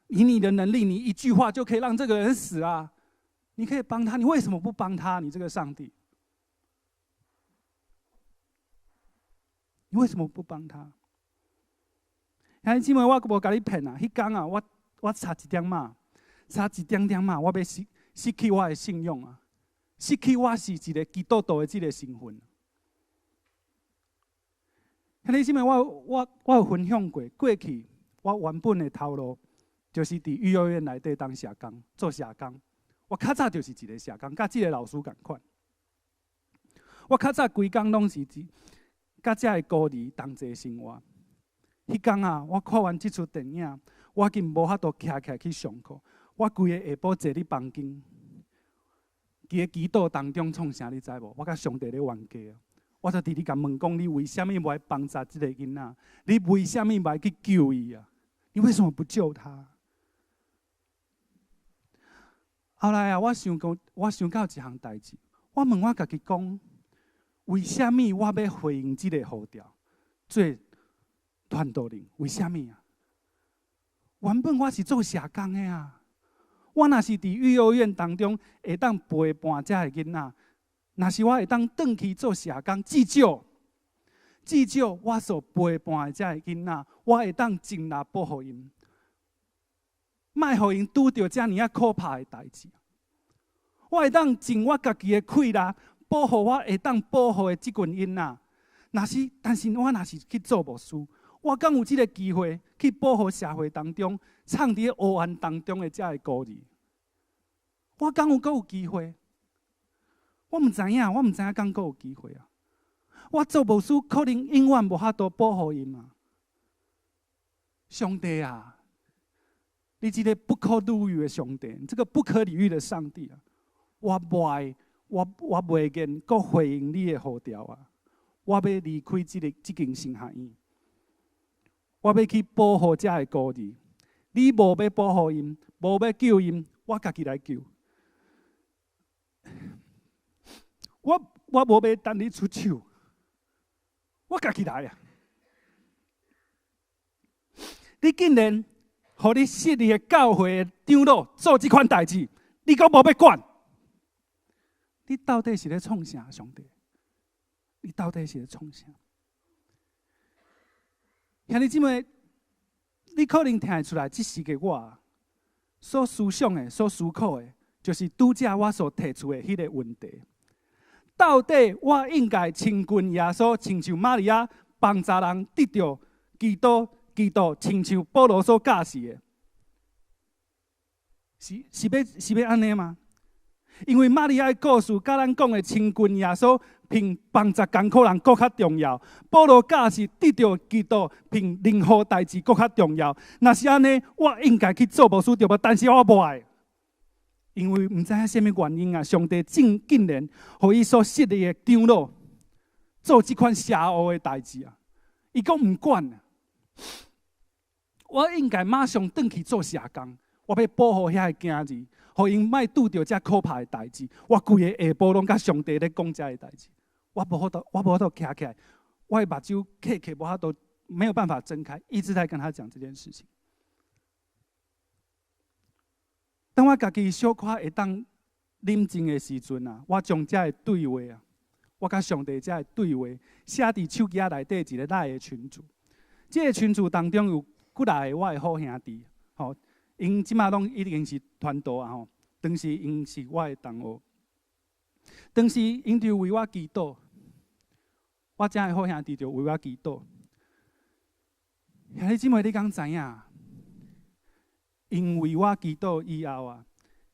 以你的能力，你一句話就可以讓這個人死啊！你可以幫他，你為什麼不幫他？你這個上帝，你為什麼不幫他？兄弟姊妹，我無共你騙啊！彼工啊，我差一點仔，差一點點仔，我欲失去我的信仰啊！失去我是一個基督徒的這個身份。兄弟姊妹，我有分享過，過去我原本的頭路就是佇育幼院內底當社工，做社工。我較早就是一個社工，佮這个老師仝款。我較早規工攏是佇佮遮个孤兒同齊生活。彼工啊，我看完這齣電影，我已經無法度徛起來去上課。我規个下晡坐佇房間，佇咧祈禱當中創啥？你知無？我佮上帝咧冤家。我就佇咧共問講：你為啥物無愛幫助這个囡仔？你為啥物無愛去救伊啊？你為什麼不救他？後來啊，我想講，我想到一項代誌，我問我家己講：為啥物我欲回應這个呼召，做傳道人？為啥物啊？原本我是做社工的啊，我若是佇育幼院當中會當陪伴遮个囡仔，若是我會當轉去做社工，至少我所陪伴的遮个囡仔，我會當盡力保護𪜶，莫予𪜶拄著遮爾仔可怕的代誌。我會當盡我家己的氣力，保護我會當保護的這群囡仔。若是，但是我若是去做牧師，我敢有這个機會去保護社會當中藏佇咧黑暗當中的遮个孤兒？我敢有閣有機會？我毋知影，我毋知影敢閣有機會啊！我做牧師可能永遠無法度保護𪜶啊！上帝啊，你這个不可理喻的上帝，這个不可理喻的上帝啊！我袂，我袂願閣回應你的呼召啊！我欲離開這間神學院，我欲去保護遮个孤兒。你無欲保護𪜶，無欲救𪜶，我家己來救。我無欲等你出手，我家己來啊！你竟然予你設立的教會的長老做這款代誌，你閣無欲管？你到底是咧創啥？上帝？你到底是咧創啥？兄弟姊妹，你可能聽會出來，這時的我所思想的、所思考的，就是拄才我所提出的彼個問題。到底我應該親近耶穌，親像瑪利亞幫助人得著基督，親像保羅所教示的，是欲按呢嗎？因為瑪利亞的故事，佮咱講的親近耶穌，比幫助艱苦人閣較重要。保羅教是得著基督比任何代誌閣較重要。若是按呢，我應該去做牧師對無？但是我無愛，因為毋知影啥物原因啊！上帝竟然予伊所設立的長老做這款邪惡的代誌啊！伊講毋管，我應該馬上轉去做社工，我欲保護遐个囝兒，予𪜶莫拄著遮可怕的代誌。我規个下晡攏佮上帝咧講遮个代誌，我無法度徛起來，我的目睭瞌瞌無法度，沒有辦法睜開，一直在跟他講這件事情。當我家己小可會當冷靜的時陣啊，我將這个對話啊，我佮上帝這个對話寫佇手機仔內底一個 LINE 的群組。這个群組當中有幾若个我的好兄弟，吼，𪜶這馬攏已經是傳道啊吼。當時𪜶是我的同學，當時𪜶就為我祈禱，我遮的好兄弟就為我祈禱。兄弟姊妹，你敢知影？𪜶為我祈禱以後啊，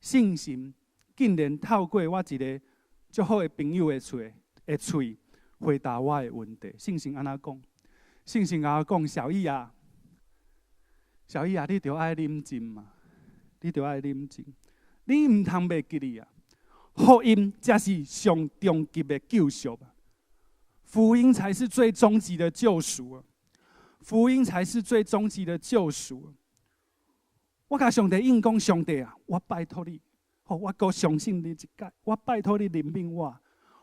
聖神竟然透過我一个足好的朋友的喙回答我的問題。聖神按怎講？聖神共我講：小易啊，小易啊，你著愛冷靜嘛，你著愛冷靜，你毋通袂記得啊！福音才是上終極的救贖啊！福音才是最終極的救贖啊！福音才是最終極的救贖。我共上帝應講，上帝啊，我拜託你，好，我閣相信你一擺，我拜託你憐憫我，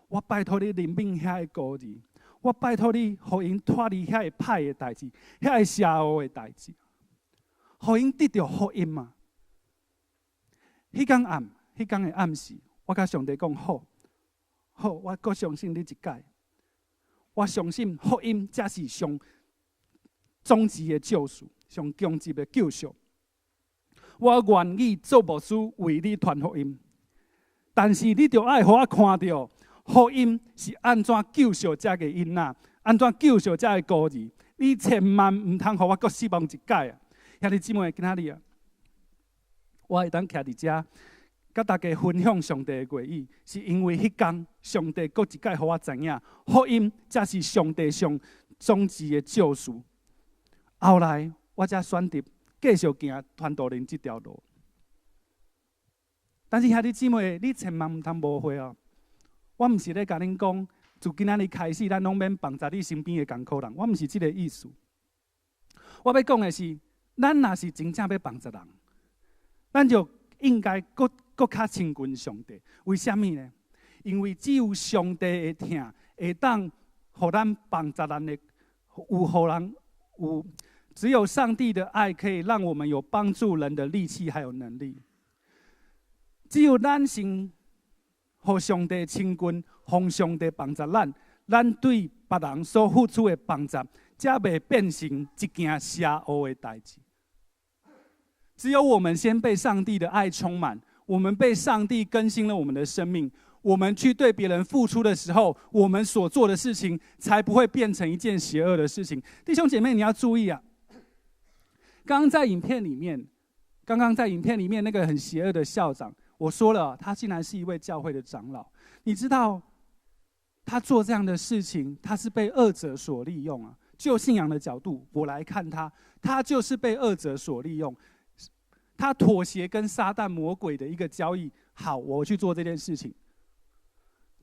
我拜託你憐憫遐個孤兒，我拜託你，予𪜶脫離遐个歹的代誌，遐个邪惡的代誌，予𪜶得著福音嘛。彼工暗，彼工的暗時，我共上帝講好，好，我閣相信你一擺，我相信福音才是上終極的救贖，上終極的救贖。我願意做牧師為你傳福音，但是你著愛予我看著福音是按怎救贖這个囡仔，按怎救贖這个孤兒。你千萬毋通予我閣失望一擺啊！兄弟姊妹，今仔日啊，我會當徛佇遮，佮大家分享上帝的話語，是因為彼工上帝閣一擺予我知影，福音才是上帝上終極的救贖。後來我才選擇繼續行傳道人這條路。但是兄弟姊妹，你千萬毋通誤會哦！我毋是咧共恁講，自今仔日開始，咱攏免幫助你身邊的艱苦人。我毋是這个意思。我欲講的是，咱若是真正欲幫助人，咱就應該閣閣較親近上帝。為啥物呢？因為只有上帝的疼，會當予咱幫助人的，有予人有。只有上帝的愛可以讓我們有幫助人的力氣還有能力。只有咱先予上帝親近，予上帝幫助咱，咱對別人所付出的幫助，才袂變成一件邪惡的代誌。只有我們先被上帝的愛充滿，我們被上帝更新了我們的生命，我們去對別人付出的時候，我們所做的事情才不會變成一件邪惡的事情。弟兄姐妹，你要注意啊！剛剛在影片裡面那個很邪惡的校長，我說了，他竟然是一位教會的長老。你知道，他做這樣的事情，他是被惡者所利用啊。就信仰的角度，我來看他，他就是被惡者所利用。他妥協跟撒旦魔鬼的一個交易。好，我去做這件事情。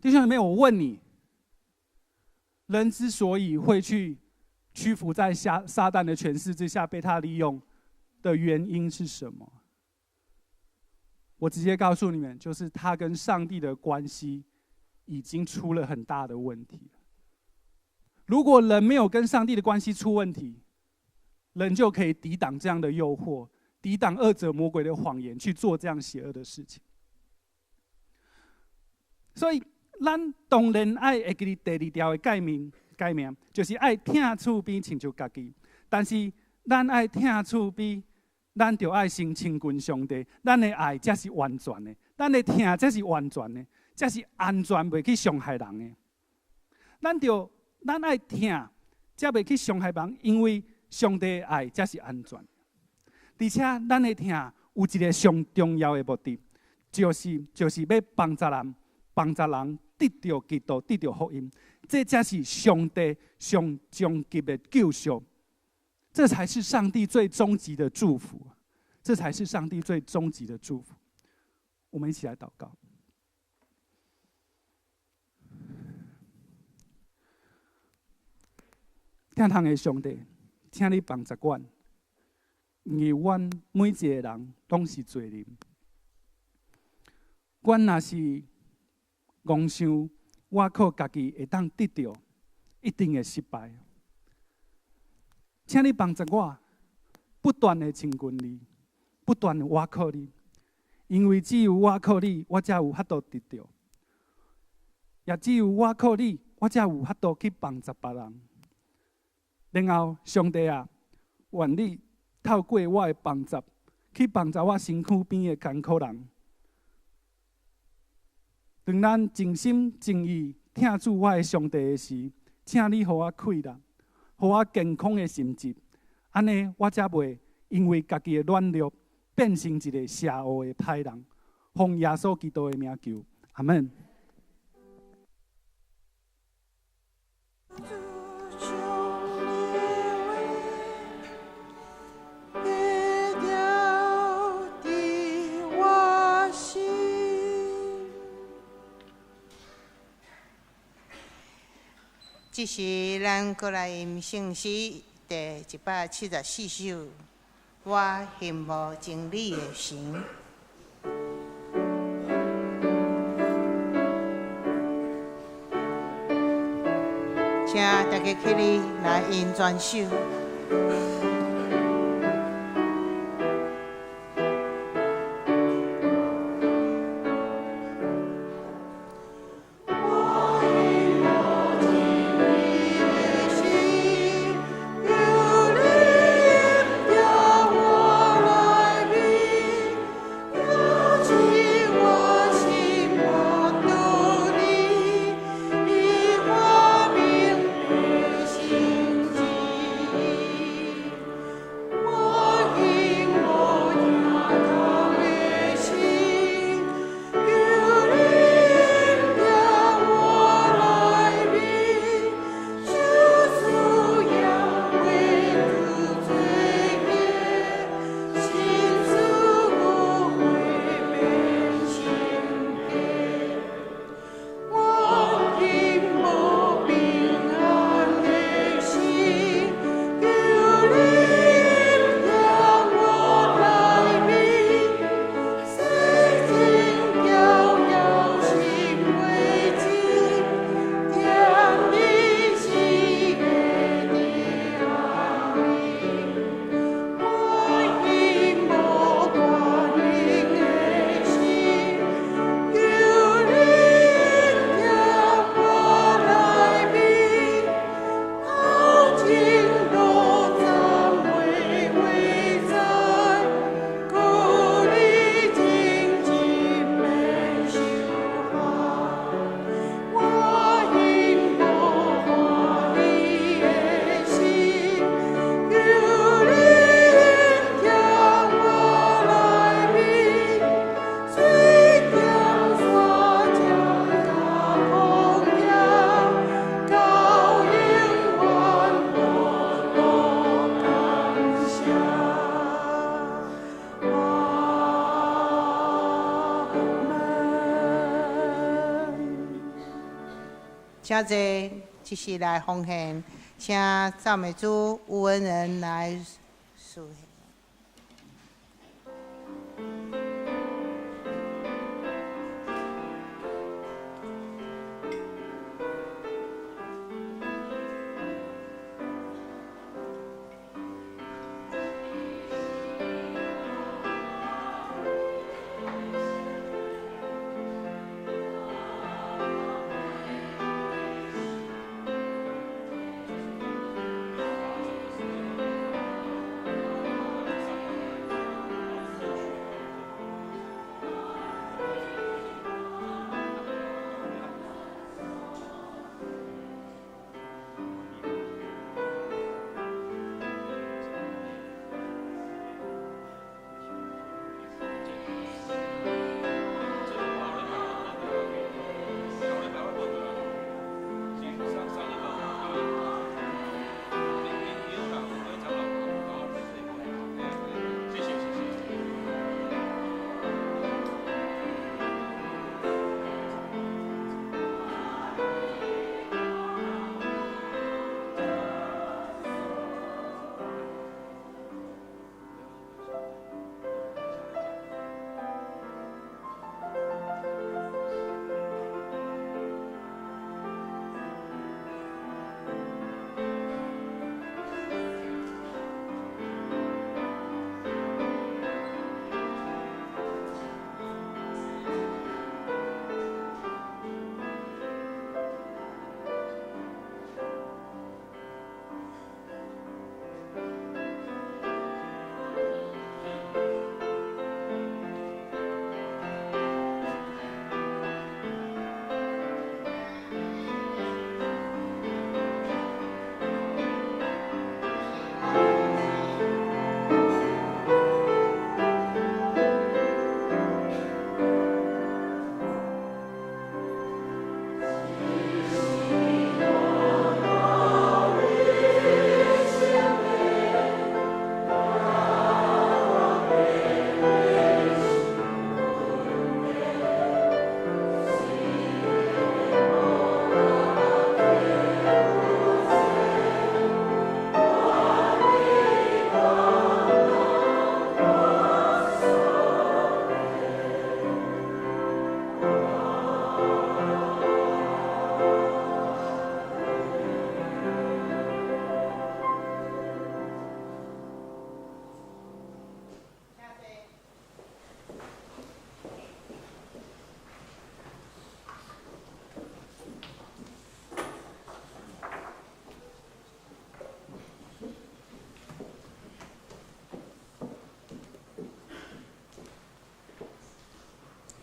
弟兄姊妹，我問你，人之所以會去屈服在撒旦的權勢之下，被他利用的原因是什麼？我直接告訴你們，就是他跟上帝的關係已經出了很大的問題。如果人沒有跟上帝的關係出問題，人就可以抵擋這樣的誘惑，抵擋惡者魔鬼的謊言，去做這樣邪惡的事情。所以，咱當然愛會記得第二條的誡命，誡命就是愛疼厝邊親像家己。但是，咱愛疼厝邊，咱就愛先親近上帝，咱的愛才是完全的，咱的疼才是完全的，才是安全袂去傷害人的。咱愛疼，才袂去傷害人，因為上帝的愛才是安全。而且，咱的疼有一個上重要的目的，就是欲幫助人，幫助人得著基督，得著福音，這才是上帝上終極的救贖，這才是上帝最終極的祝福，這才是上帝最終極的祝福。我們一起來禱告。疼痛的上帝，請你幫助阮，因為阮每一個人攏是罪人。阮若是戇想，我靠家己會當得著，一定會失敗。請你幫助我，不斷的親近你，不斷的倚靠你，因為只有倚靠你，我才有法度得著；也只有倚靠你，我才有法度去幫助別人。然後，上帝啊，願你透過我的幫助，去幫助我身軀邊的艱苦人。當咱盡心盡意疼主我的上帝的時，請你予我氣力，予我健康的心智，按呢我才袂因為家己的軟弱變成一個邪惡的歹人。奉耶穌基督的名求，阿門。這時，咱閣來吟聖詩第174首，我羨慕真理的神。請大家起立來吟全首。請坐，這時來奉獻，請讚美主吳文仁來司獻。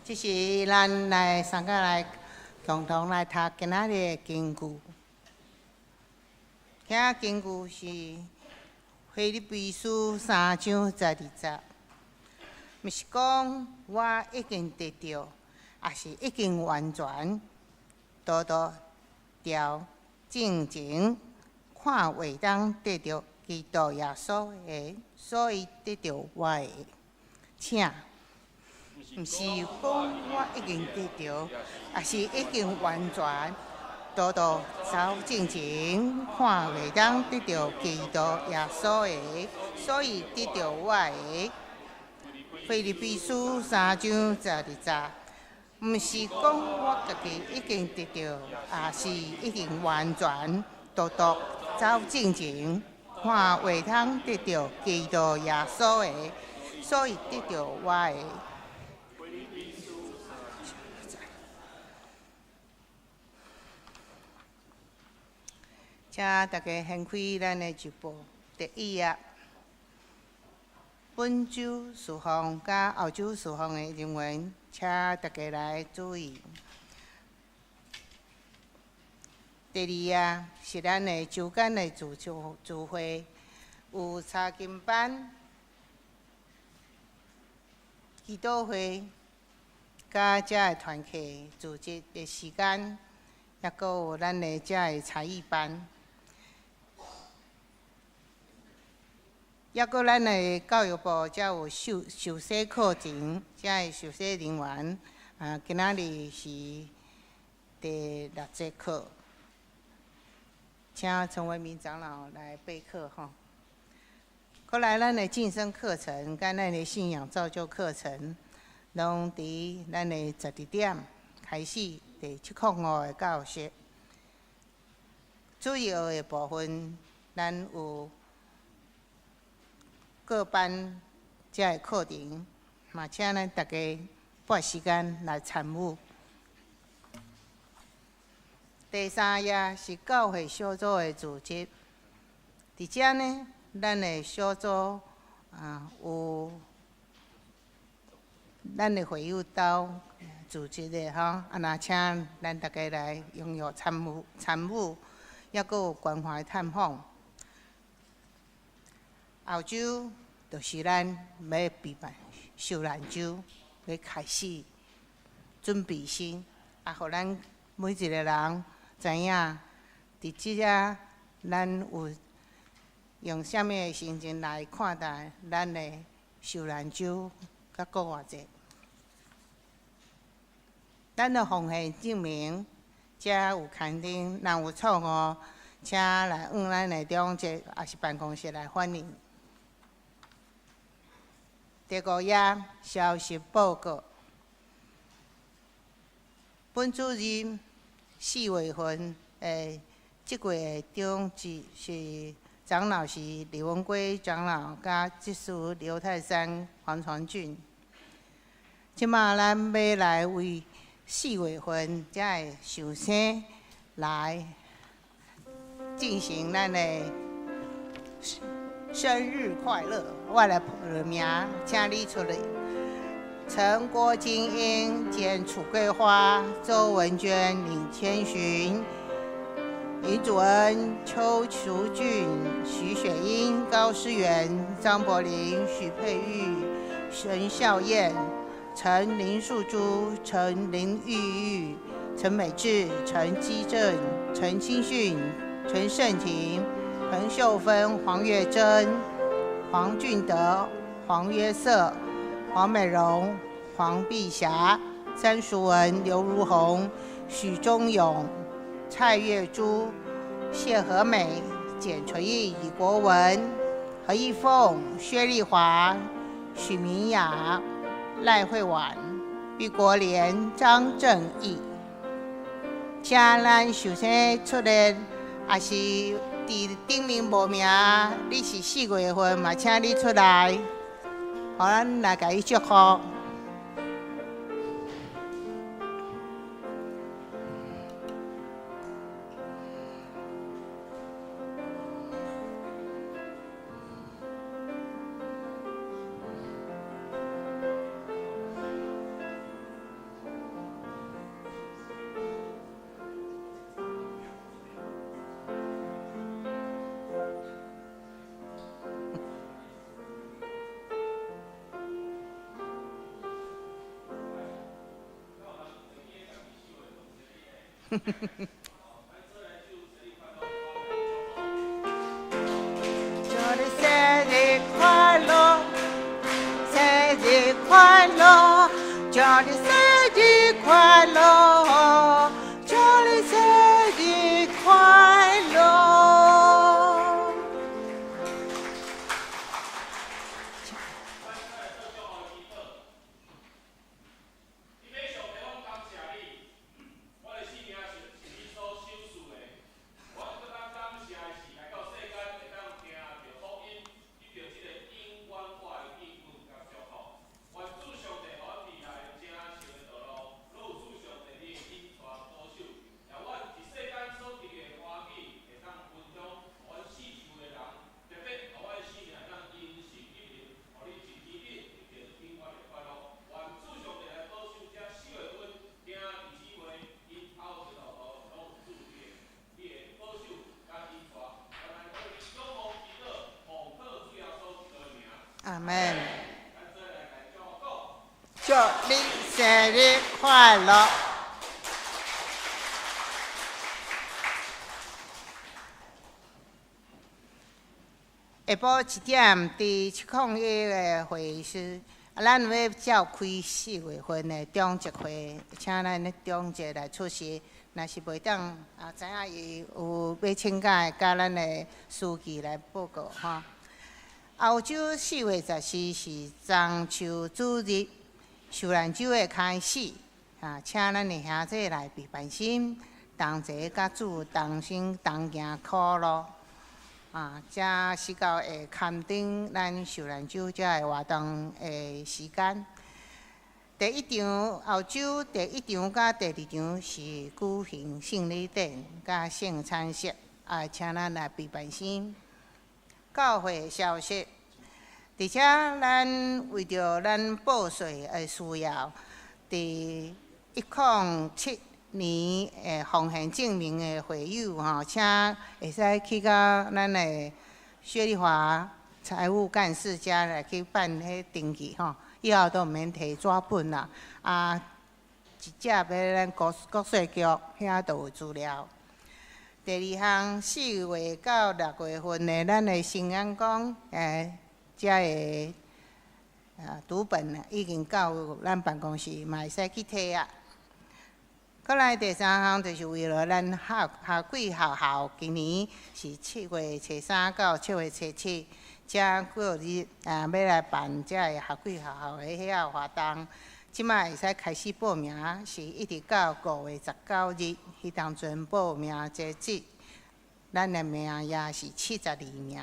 這是咱來三個來共同來讀今仔日的經句。今仔經句是腓立比書三章十二節，毋是講我已經得著，抑是已經完全，獨獨朝進前，看會當得著基督耶穌的，所以得著我的。請，毋是講我已經得著，抑是已經完全，獨獨走進前，看會當得著基督耶穌的，所以得著我的。腓立比書三章十二節，毋是講我家己已經得著，抑是已經完全，獨獨走進前，看會通得著基督耶穌的，所以得著我的。請大家掀開咱的周報第一頁。本週事奉佮後週事奉的人員，請大家來注意。第二頁是咱的週間的聚會，有查經班、祈禱會，佮遮的團契組織的時間，抑閣有咱的遮的才藝班。抑閣咱的教育部才有受洗課程，遮的受洗人員，今仔日是第六節課，請陳維明長老來備課吼。閣來咱的晉升課程，佮咱的信仰造就課程，攏佇咱的12點開始，第705的教室。主要的部分，咱有各班遮的課程，嘛請咱大家撥時間來參與。第三頁是教會小組的組織，佇遮呢，咱的小組有咱的會友兜組織的吼，若請咱大家來踴躍參與，抑閣有關懷探訪。後週就是咱欲備辦受難週，欲開始準備先，予咱每一個人知影，佇這遮咱有用啥物的心情來看待咱的受難週佮復活節。咱的奉獻證明，遮有刊登，若有錯誤，請來向咱的長執抑是辦公室來反映。第五頁消息報告。本主任4月份的這月的長執是長老是李文圭長老，佮執事劉泰山、黃傳俊。這馬咱欲來為4月份才會壽生來進行咱的生日快樂。我來報名，請你出來。陳郭金英、簡楚桂花、周文娟、李千尋、林祖恩、邱淑俊、徐雪英、高思源、張柏林、許佩玉、陳孝燕、陳林素珠、陳林玉玉、陳美智、陳基正、陳清訓、陳勝婷、彭秀芬、黃月珍、黃俊德、黃約瑟、黃美榮、黃碧霞、詹淑文、劉如紅、許忠勇、蔡月珠、謝和美、簡純義、李國文、何義鳳、薛麗華、許明雅、賴慧婉、畢國蓮、張正義。請咱壽生出來，抑是佇頂面無名，你是4月份嘛，請你出來，予咱來共伊祝福。祝你生日快樂，生日快樂，祝你生日快樂，祝你生日快樂。阿門。祝你生日快樂！下晡1點，佇701的會議室，啊，咱欲召開4月份的長執會，請咱的長執來出席。若是袂當，啊，知影伊有欲請假的，佮咱的書記來報告吼。後週4月14是中秋主日，受難週的開始，啊，請咱的兄弟來備辦心，同齊佮主同心同行苦路，啊，才是到會勘定咱受難週這个活動的時間。第一場後週第一場佮第二場是舉行聖禮典佮聖餐式，啊，請咱來備辦心。教會消息，而且咱為著咱報稅的需要，佇107年的奉獻證明的會友吼，請會使去到咱的薛麗華財務幹事遮來去辦彼登記吼，以後都毋免提紙本啦，啊，直接欲咱國稅局遐都有資料。第二項，4月到6月份的咱的新眼光，遮个讀本已經到咱辦公室，嘛會使去提啊。閣來第三項，就是為了咱夏季學校，今年是7月初3到7月初7，遮過日啊，欲來辦遮个夏季學校的遐個活動。這擺會使開始報名，是一直到5月19日，彼當陣報名截止。咱的名也是72名。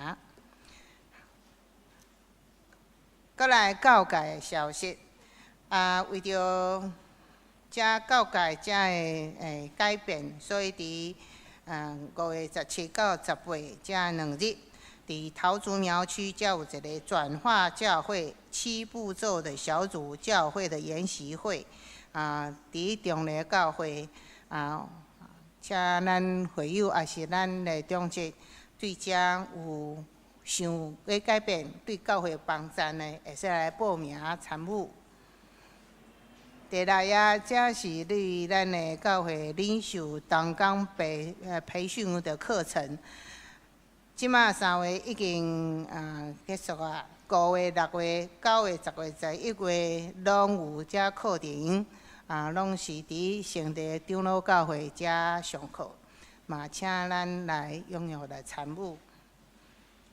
閣來教界的消息，啊，為著遮教界遮个改變，所以佇5月17到18這2日，佇桃竹苗區才有一个轉化教會七步驟的小組教會的研習會，啊，佇中坜教會，啊，請咱會友也是咱的長執對遮有想欲改變，對教會幫贊的，會使來報名參與。第六頁，這是對咱的教會領袖同工培訓的課程。這馬3月已經結束啊，5月、6月、9月、10月、11月攏有這課程，啊，攏是佇聖地長老教會遮上課，嘛請咱來踴躍來參與。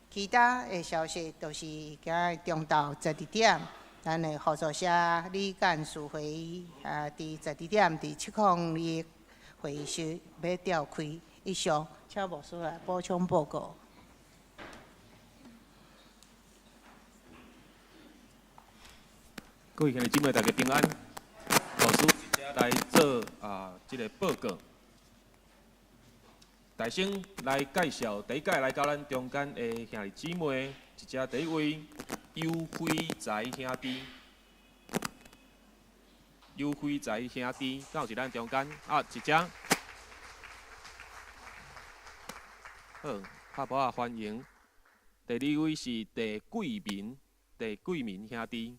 其他的消息就是今日中晝12點，咱的合作社理幹事會議啊，佇12點佇702會議室欲召開。以上，請牧師來補充報告。各位兄弟姊妹，大家平安。牧師來做這个報告。大先來介紹第一屆來到咱中間的兄弟姊妹，一隻第一位尤輝才兄弟，尤輝才兄弟，敢有佇咱中間？啊，一隻。好，拍鼓仔歡迎。第二位是鄭桂民，鄭桂民兄弟。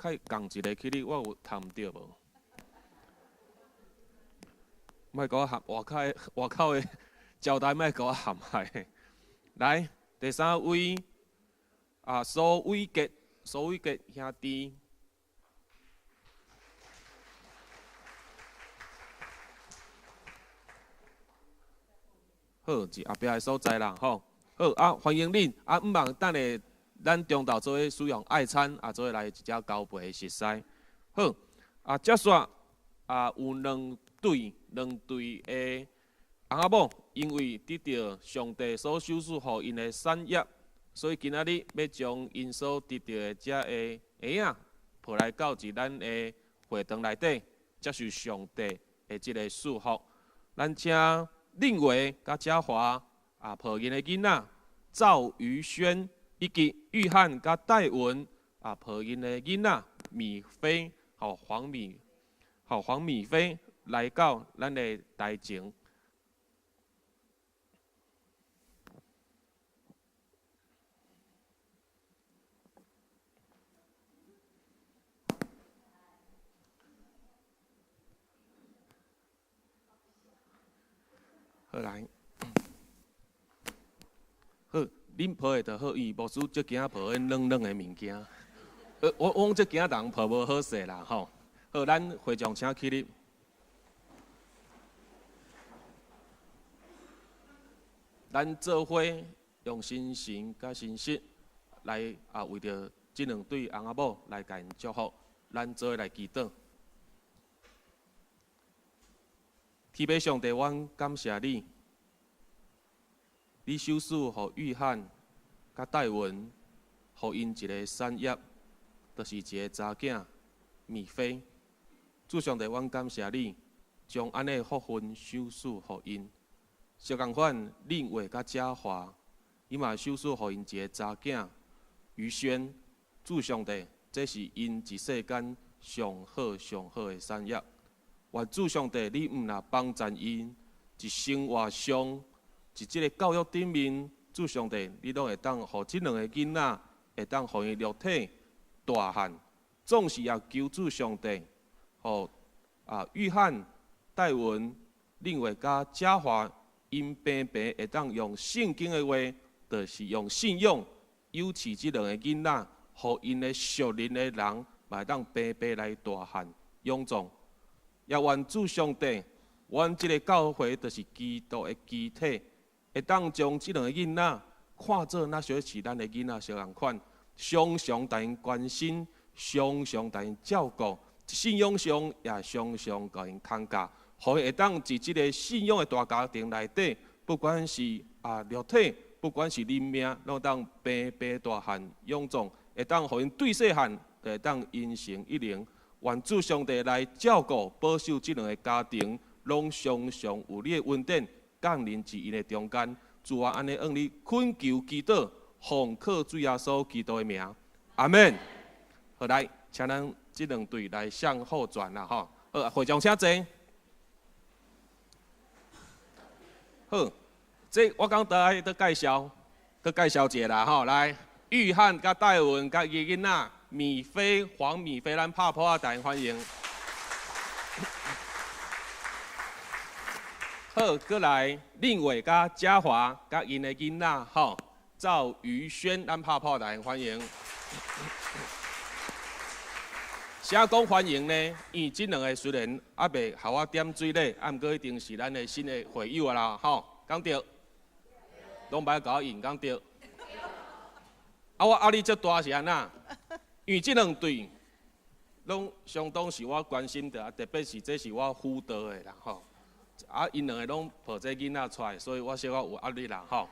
较仝一个起立，我有谈著无？莫共我陷外口的外口的招待，莫共我陷害。来，第三位啊，苏伟杰，苏伟杰兄弟。好，伫后壁的所在啦，吼。好啊，欢迎恁啊！毋茫等下咱中昼做伙使用爱餐，啊，做伙来一只交陪的熟似。好，啊，接续啊，有两对两对的翁仔某，因为得著上帝所赏赐予𪜶的产业，所以今仔日欲将𪜶所得著的这个婴仔抱来到伫咱的会堂内底，接受上帝的这个祝福。咱请令伟佮嘉华啊，抱𪜶的囡仔赵于轩，以及玉翰佮戴文啊，抱𪜶的囡仔米菲，吼黄米，吼黄米菲来到咱的台前。好来，好，恁抱的就好，伊牧师足惊抱彼软软的物件。我讲足惊人抱无好势啦，吼。好，咱会众请起立。咱做伙用心神佮心实来啊，为著这两对翁仔某来共𪜶祝福，咱做伙来祈祷。天父上帝，阮感谢你，你赏赐予约翰佮戴文，予𪜶一个产业，就是一个查囝米菲。主上帝，阮感谢你，将按呢福分赏赐予𪜶。相仝款，令伟佮嘉华，伊嘛赏赐予𪜶一个查囝于轩。主上帝，这是𪜶一世间上好上好的产业。愿主上帝，你毋若帮助𪜶，伫生活上，伫这个教育顶面，主上帝，你拢会当予这两个囡仔，会当予𪜶肉体大汉。总是也求主上帝，予约翰、戴文、另外佮嘉华，𪜶平平会当用圣经的话，就是用信仰养饲这两个囡仔，予𪜶的属灵的人，嘛会当平平来大汉勇壮。也愿主上帝，阮这个教会就是基督的肢体，会当将这两个囡仔看做若像是咱的囡仔相仝款，常常共𪜶关心，常常共𪜶照顾，信仰上也常常共𪜶囥教，予𪜶会当伫这个信仰的大家庭内底，不管是肉体，不管是灵命，拢当平平大汉勇壮，会当予𪜶对细汉，就会当因成一灵。愿主上帝来照顾、保守这两个家庭，拢常常有你的恩典降临伫𪜶的中间。主啊，按呢向你恳求祈祷，奉靠主耶稣基督的名，阿们。好来，请咱这两队来向后转啦，吼。好，会长请坐。好，这我讲得爱阁介绍，阁介绍一下啦，吼。来，约翰佮戴文佮伊囡仔。米菲、黄米菲，咱拍噗仔，大家欢迎。好，阁来令伟佮嘉华佮𪜶的囡仔，吼，赵于轩，咱拍噗仔，大家欢迎。啥讲欢迎呢？因为这两个虽然犹未予我点水礼，啊，毋过已经是咱的新的会友啊啦，吼，讲对？拢袂共我应，讲对？啊，我压力遮大是按怎？因为这两对拢相当是我关心的，啊，特别是这是我辅导的啦，吼。啊，𪜶两个拢抱这囡仔出来，所以我小可有压力啦，吼。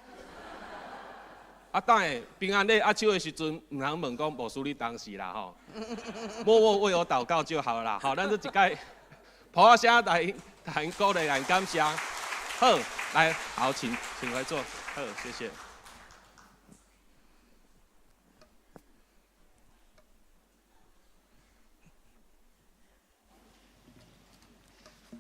啊，等下平安礼握手的时阵，毋通问讲牧师你当时啦，吼。默默为我祷告就好啦，吼。咱这一届噗仔声来，来鼓励，来感谢。好，来，好，请来坐。好，谢谢。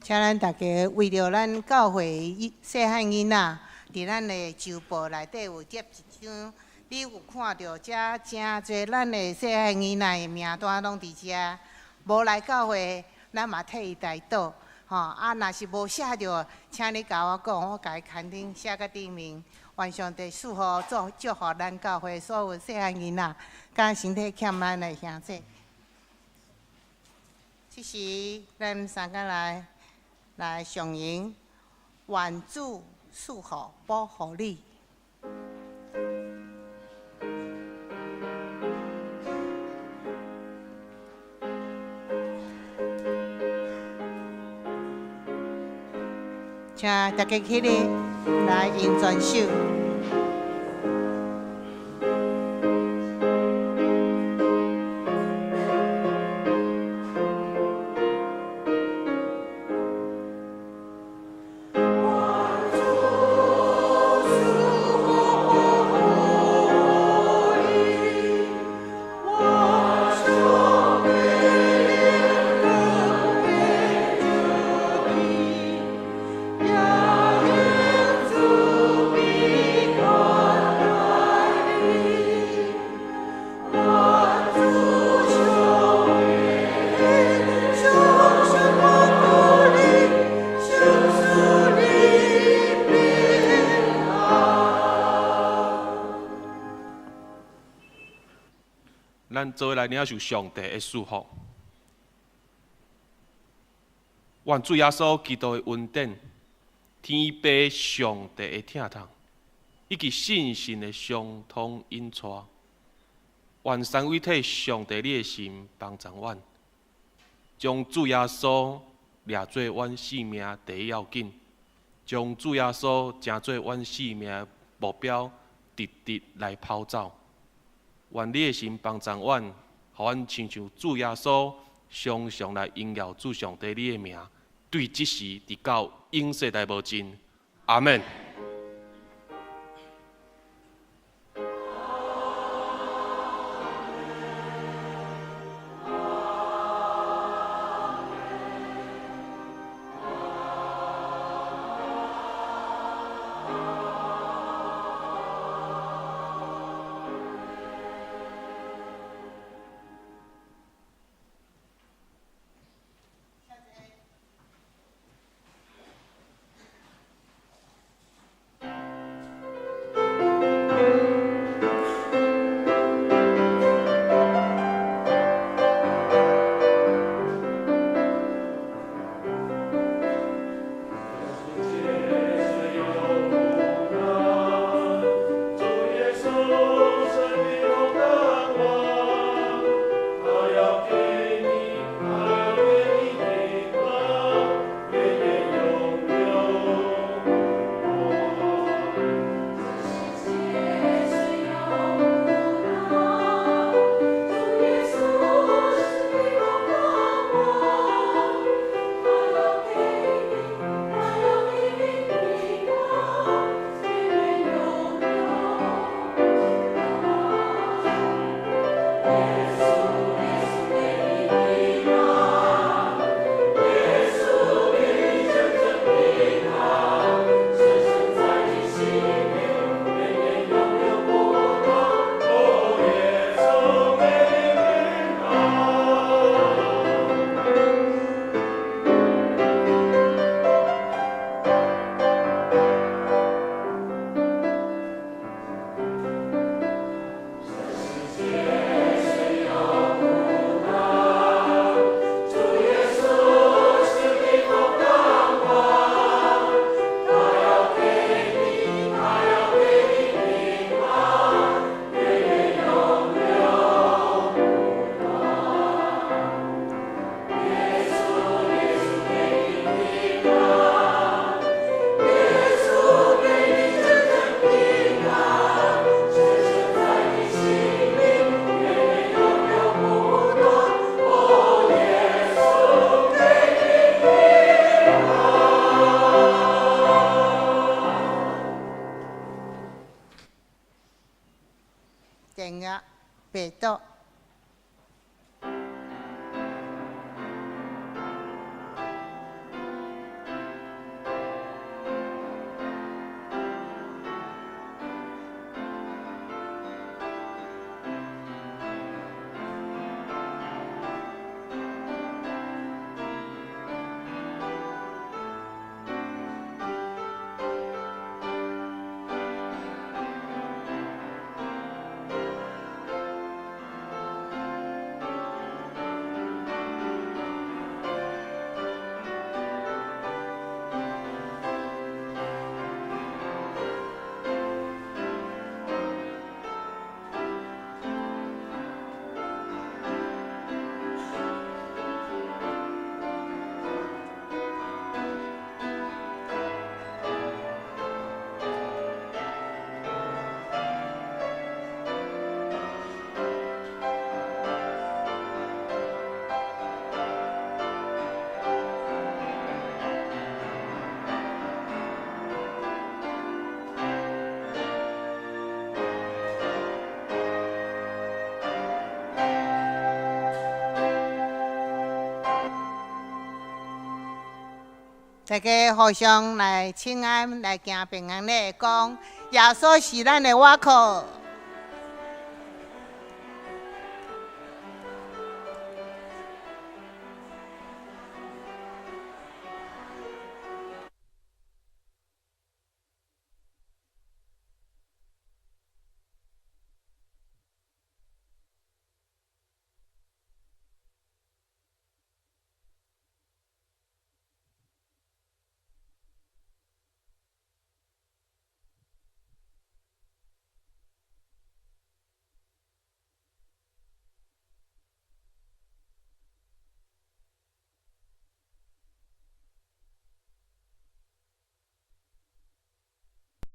请咱大家为著咱教会细汉囡仔，伫咱的周报内底有贴一张你有看著遮誠濟咱的細漢囡仔的名單攏佇遮，無來教會，咱嘛替伊代禱，吼啊！若是無寫著，請你共我講，我共伊牽頂寫佮頂面。願上帝賜福祝祝福咱教會所有細漢囡仔，佮身體欠咱的兄弟。這時，咱三個來來上迎，願主賜福保護你。請大家起立，來用全手。咱做伙來領受上帝的祝福。願主耶穌基督的恩典、天父上帝的疼痛，以及聖神的相通引帶，願三位一體上帝你的神幫助阮，將主耶穌掠做阮性命第一要緊，將主耶穌成做阮性命的目標，直直來跑走。願你的神幫助阮，予阮親像主耶穌，常常來榮耀主上帝你的名，對這時直到永世代無盡。阿們。電壓袂倒。大家互相來請安，來行平安禮，講耶穌是咱的倚靠。